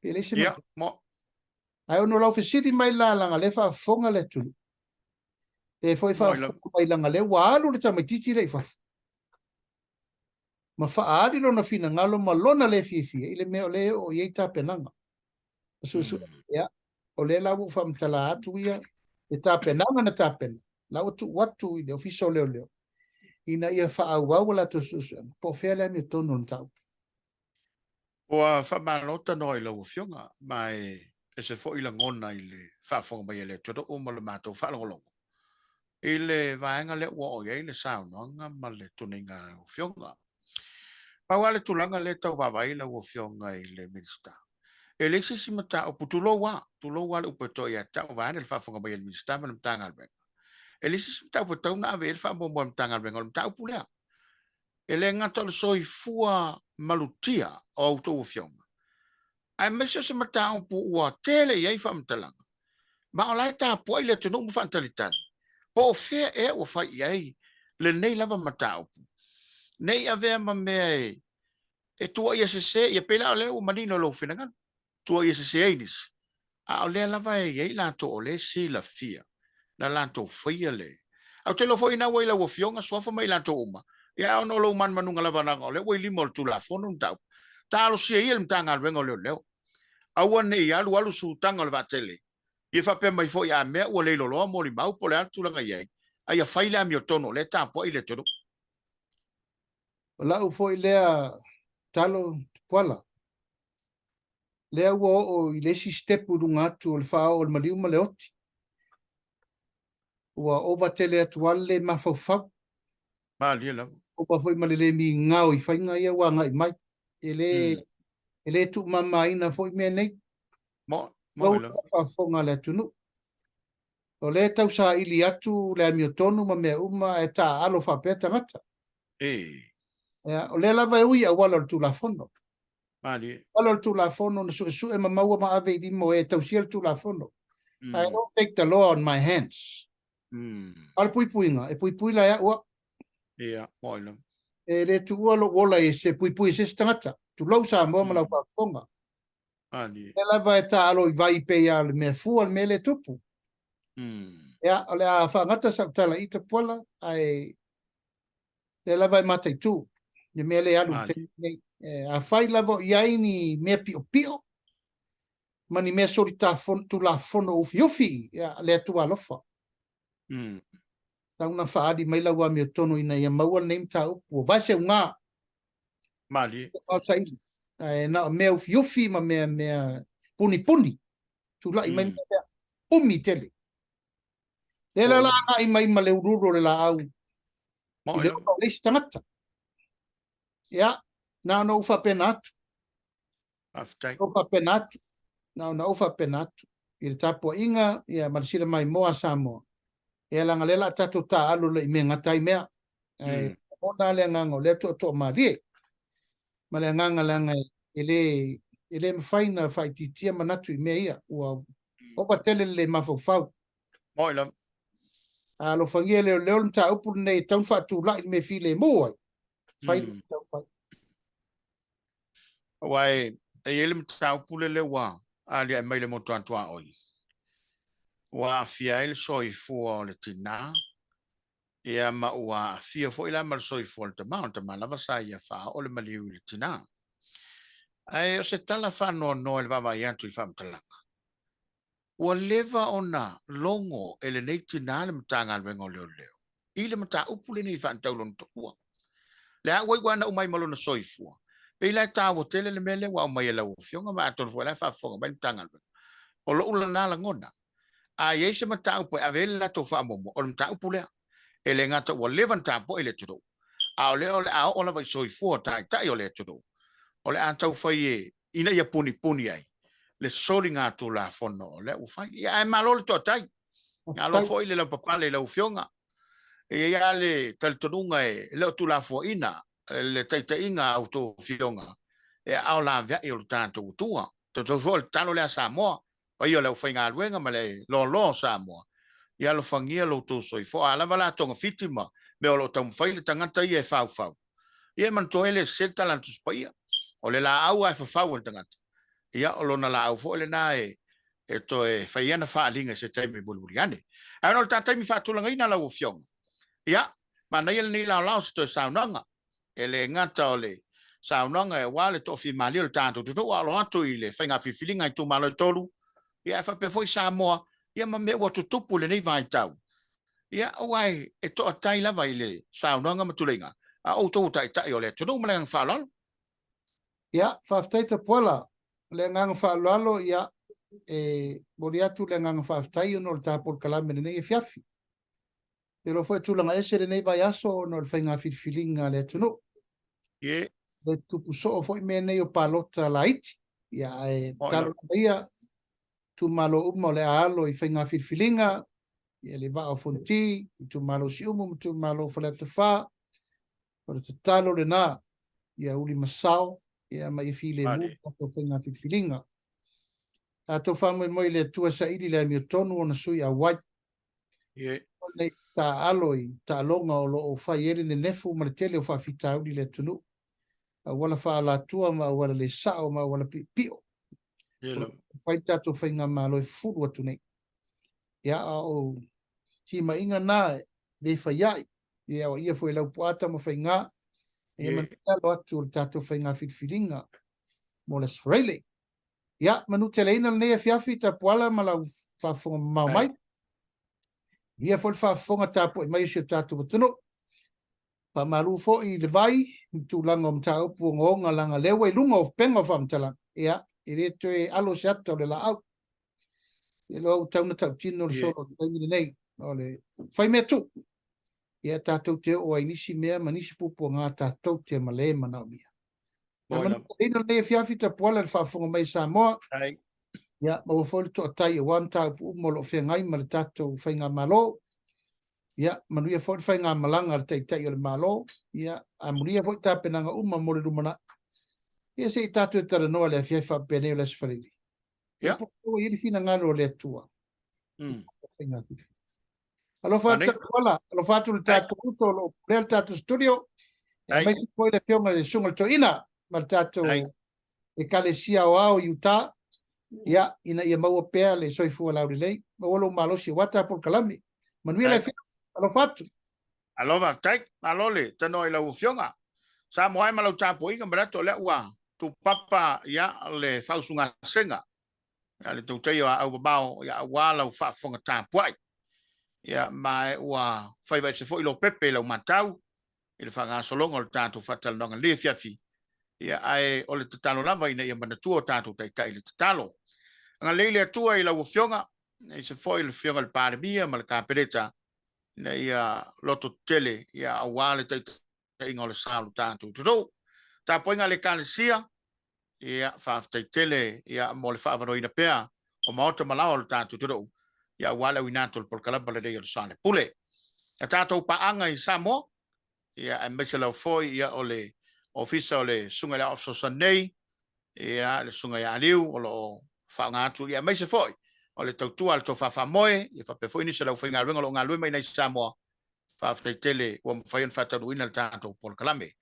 Pe leai se Ia, mo. Ae ono lau fesili mai la leaga lea e faafofoga le atunuu. Lea foi faafofoga mai leaga lea ua alu le tamaitiiti lea i fafo. Ma faaali lona finagalo ma lona le fiafia i le mea o lea e oo i ai tapenaga. Suesuega. Ia. O lea la ua ou faamatala atu ia le tapenaga na tapena, la ua tuu atu i le Ofisa o Leoleo ina ia faaauau a latou suesuega po o fea le amiotonu o le mataupu. Ua faamalo tanoa i lau Afioga, ma e ese foi lagona i le faafofoga mai a le atunuu ma le matou faalogologo i le vaega lea ua oo i ai le saunoaga ma le tuniga a lau Afioga. Pau lava le tulaga lea e tau vaavaai lau Afioga i le Minisita, e leai se isi mataupu, tulou lava, tulou lava le upu e toa ia te au vaeane le faafofoga mai a le Minisita ma le Matagaluega, e leai se isi mataupu e tatau ona ave i ai le faamuamua a le Matagaluega, o le mataupu lea. E le gata o le soifua malutia o a outou afioga, aemaise o se mataupu ua tele i ai faamatalaga, ma o la e tapuai le atunuu ma faatalitali, po o fea ea ua fai i ai lenei lava mataupu, ne i avea ma mea e tuuaia sese, ia pei la o lea ua manino i lou finagalo, tuuaia sese ai nisi, a o lea lava e i ai latou o lea e silafia na latou faia le. Ae ou te iloa foi ina ua i lau Afioga, suafa ma i latou uma, ia ona o lou manumanuga lava leaga o lea ua i lima o le Tulafono le mataupu. Talosia ia le Matagaluega o Leoleo, aua ne i alu alu sutaga o le vaatele, ia faapea mai foi a mea ua leiloloa molimau po o le a le tulaga i ai, a ia fai le amiotonu o lea e tapuai le atunuu. O lau foi lea talo Tupuala, lea ua oo i le isi sitepu i luga atu o le faaoo o le maliu ma le oti. Ua ova tele atu lava le le mafaufau. Malie lava. Ova foi ma le le migao i faiga ia ua agai mai. E le, e le tuumamaina foi mea nei. Mo, mo lava. Faafofoga a le atunuu. O lea e tau saili atu le amiotonu ma mea uma ae taaalo faapea tagata. E. Ia, o lea lava e ui i auala o le Tulafono. Malie. Auala o le Tulafono na suesue ma maua ma ave i lima o e tausia le Tulafono. I don't take the law on my hands. A o le puipuiga, e puipui la e au au. Ia, moi lava. E le tuua lou ola i se puipui e se isi tagata. Tulou Samoa ma lau faafofoga. Malie. Lea lava e taaalo i vai pei lava o le mea fua le mea lea e tupu. Ia, o le a faagata sau tala i Tapuala, ae lea lava e mataitu le mea lea e alu i le taimi lenei. Afai lava o i ai ni mea piopio ma ni mea solitulafono ufiufi, ia, le Atua alofa. Tau na faaali mai lau amiotonu ina ia maua lenei mataupu. Ua vae seuga. Malie. Ua saili. Ae na o mea ufiufi ma mea punipuni. Tulai mai mea lea. Umi tele. Lea la la agai mai ma le uluulu o le laau i le ola o le isi tagata. Ia, na ona ou faapena atu. Faafetai. Ou faapena atu. Na ona ou faapena atu. I le tapuaiga, ia, ma le sila maimoa a Samoa. Ia, leaga lea la tatou taaalo loa i mea gata ai mea. Ae lagona le agaga o lea toatoamalie. Ma le agaga leaga e le, e le mafai na faaitiitia manatu i mea ia. Ua ova tele le le mafaufau. Moi lava. A alofagia e leoleo le mataupu lenei e tatau ona faatulai le mea filemu ai. Fai le mea tatau fai. Aua e i ai le mataupu lele ua aliae mai le motuatuaoi, ua aafia ai le soifua o le tinā, ia ma ua aafia foi la ma le soifua o le tama, o le tama lava sa ia faaoo le maliu i le tinā. Ae o se tala faanoanoa i le vaavaai atu i faamatalaga, ua leva ona logo e lenei tinā le Matagaluega o Leoleo i le mataupu lenei i faatatau lona toalua. Le a ua iu lava ina uma ai ma lona soifua, pei la e taua tele le mea lea ua aumai e lau Afioga ma atonu foi o la e faafofoga mai le Matagaluega. O lou lena lagona, a i ai se mataupu e ave ai le latou faamuamua, o le mataupu lea. E le gata ua leva ona tapuai le atunuu, a o lea o le a oo lava i soifua o taitai o le atunuu, o le a taufai e ina ia punipuni ai le soligatulafono o lea ua fai. Ia, ae malo le toatai. Malo foi le laupapale i lau Afioga. E i ai lava le talitonuga e le o tuulafoaiina le taitaiga a outou Afioga e aao laveai o le tatou Atua. Tatou foi o le tatalo lea a Samoa, paia o le aufaigaluega ma le loaloa o Samoa, ia alofagia lo outou soifua. A lava la togafiti ma mea o lo o taumafai le tagata ia e faufau, ia e manatua ai le sese le tala a le Tusi Paia, o le laau lava e fafau e le tagata, ia o lona laau foi lena e toe fai ai ana faaaliga i se taimi mulimuli ane. Ae ona o le ta taimi faatulagaina lau Afioga, ia, manaia lenei laolao se toe saunoaga. E le gata o le saunoaga aua le toafimalie o le tatou atunuu a o lo atu i le faiga filifiliga i itumalo e tolu. Ia, ae faapea foi Samoa, ia ma mea ua tutupu i lenei vaitau. Ia, aua e toatai lava i le saunoaga ma tuleiga a outou o taitai o le atunuu. Ma le agaga faaaloalo. Ia, faafetai Tapuala. O le agaga faaaloalo, ia, e momoli atu le agaga faafetai ona o le ta polokalame i lenei afiafi. Te iloa foi e tulaga ese lenei vaiaso ona o le faiga filifiliga a le atunuu. Le tupu soo foi mea nei o palota laiti. Ia, ae tatalo lava ia, itumalo uma o le a alo i faiga filifiliga, ia le Vaa o Fonoti, itumalo Siumu ma itumalo Faleata 4. O le tatalo lena, ia uli masao, ia ma ia filemu le tatou faiga filifiliga. Tatou faamoemoe i le Atua e saili le amiotonu ona sui auai. Nei taaalo i taaloga o lo o fai ai le nenefu ma le tele o faafitauli i le atunuu. Auala faaalatua ma auala le sao ma auala piopio. Fai le tatou faigamalo e fulu atu nei. Ia, a o timaiga na le fai ai. Ia, o ia foi Laupua Tamafaiga. Ia, ma alo atu o le tatou faiga filifiliga mo le Aso Faraile. Ia, manuteleina lenei afiafi Tapuala ma lau faafofoga mamao mai. Ia foi le faafofoga tapuai mai o si o tatou atunuu. Faamalu foi i le vai, i tulaga o mataupu ogaoga leaga lea ua i luga o upega o faamatalaga. Ia, e le toe alo se ata o le laau. Ia loa ua tatau ona tautino le solo o le taimi lenei. O le fai mea tuu. Ia tatou te oo ai nisi mea ma nisi puapuaga tatou te ma le manaomia. Ina lenei afiafi Tapuala le faafofoga mai Samoa. Ia, maua foi le toatai aua mataupu uma o lo o feagai ma le tatou faigamalo. Ia, manuia foi le faigamalaga a le Taitai o le Malo. Ia, amulia foi tapenaga uma mo le lumanai. Ia, se i tatou talanoa le afiafi faapenei o le Aso Faraile. Ia, po o i ai le finagalo o le Atua. Alofa atu Tapuala, alofa atu le tatou uso o lo o pulea le tatou studio. Aemaise foi le afioga i le Susuga i le Toeaina ma le tatou Ekalesia Aoao i Utah. Ia, ina ia maua pea le soifua laulelei, maua lou malosi aua ta polokalame. Manuia le afiafi, alofa atu. Alofa, faafetai. Malo le tanoa i lau Afioga. Samoa e ma lau tapuaiga, manatu o lea ua tupapa ia le faausugasega ia le tautaia o aau mamao ia aua lau faafofoga tapuai. Ia ma e ua faiva ese foi Lopepe i lau matau i le faagasologa o le tatou faatalanoaga i lenei afiafi. Ia ae o le tatalo lava ina ia manatua o tatou taitai i le tatalo. Agalelei le Atua i lau Afioga, aemaise foi le Afioga i le Palemia ma le Kapeneta ina ia loto tetele ia aua le taitaiga o le sa o le tatou atunuu. Tapuaiga a le Ekalesia, Ia, faafetai tele ia mo le faaavanoaina pea o maota ma laoa o le tatou atunuu, ia aua le auina atu o le polokalame lelei o le Soalepule. A tatou paaga i Samoa, ia aemaise lava foi ia o le Ofisa o le Susuga i le Aoao Fesoasoani nei, ia le Susuga ia Aliu o lo o faaaoga atu, ia aemaise foi o le tautua a le Tofa Faamoe, ia faapea foi nisi o le aufaigaluega o lo o galulue mai i inei i Samoa. Faafetai tele ua mafai ona faataunuuina le tatou polokalame.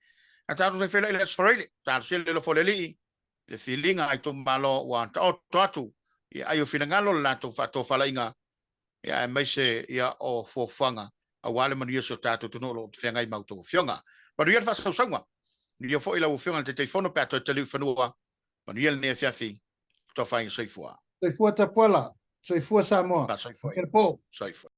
A tatou toe feiloai i le Aso Faraile, talosia le alofa o le Alii i le filiga a itumalo ua taoto atu i aai o finagalo le latou faatofalaiga, ia aemaise ia o fuafuaga aua le manuia o si o tatou atunuu o lo o feagai ma outou afioga. Manuia le faasausauga. Manuia foi lau Afioga i le Taitaifono pe a toe taliu i fanua. Manuia lenei afiafi. Tofaina soifua. Soifua Tapuala. Soifua Samoa. Soifua. Soifua.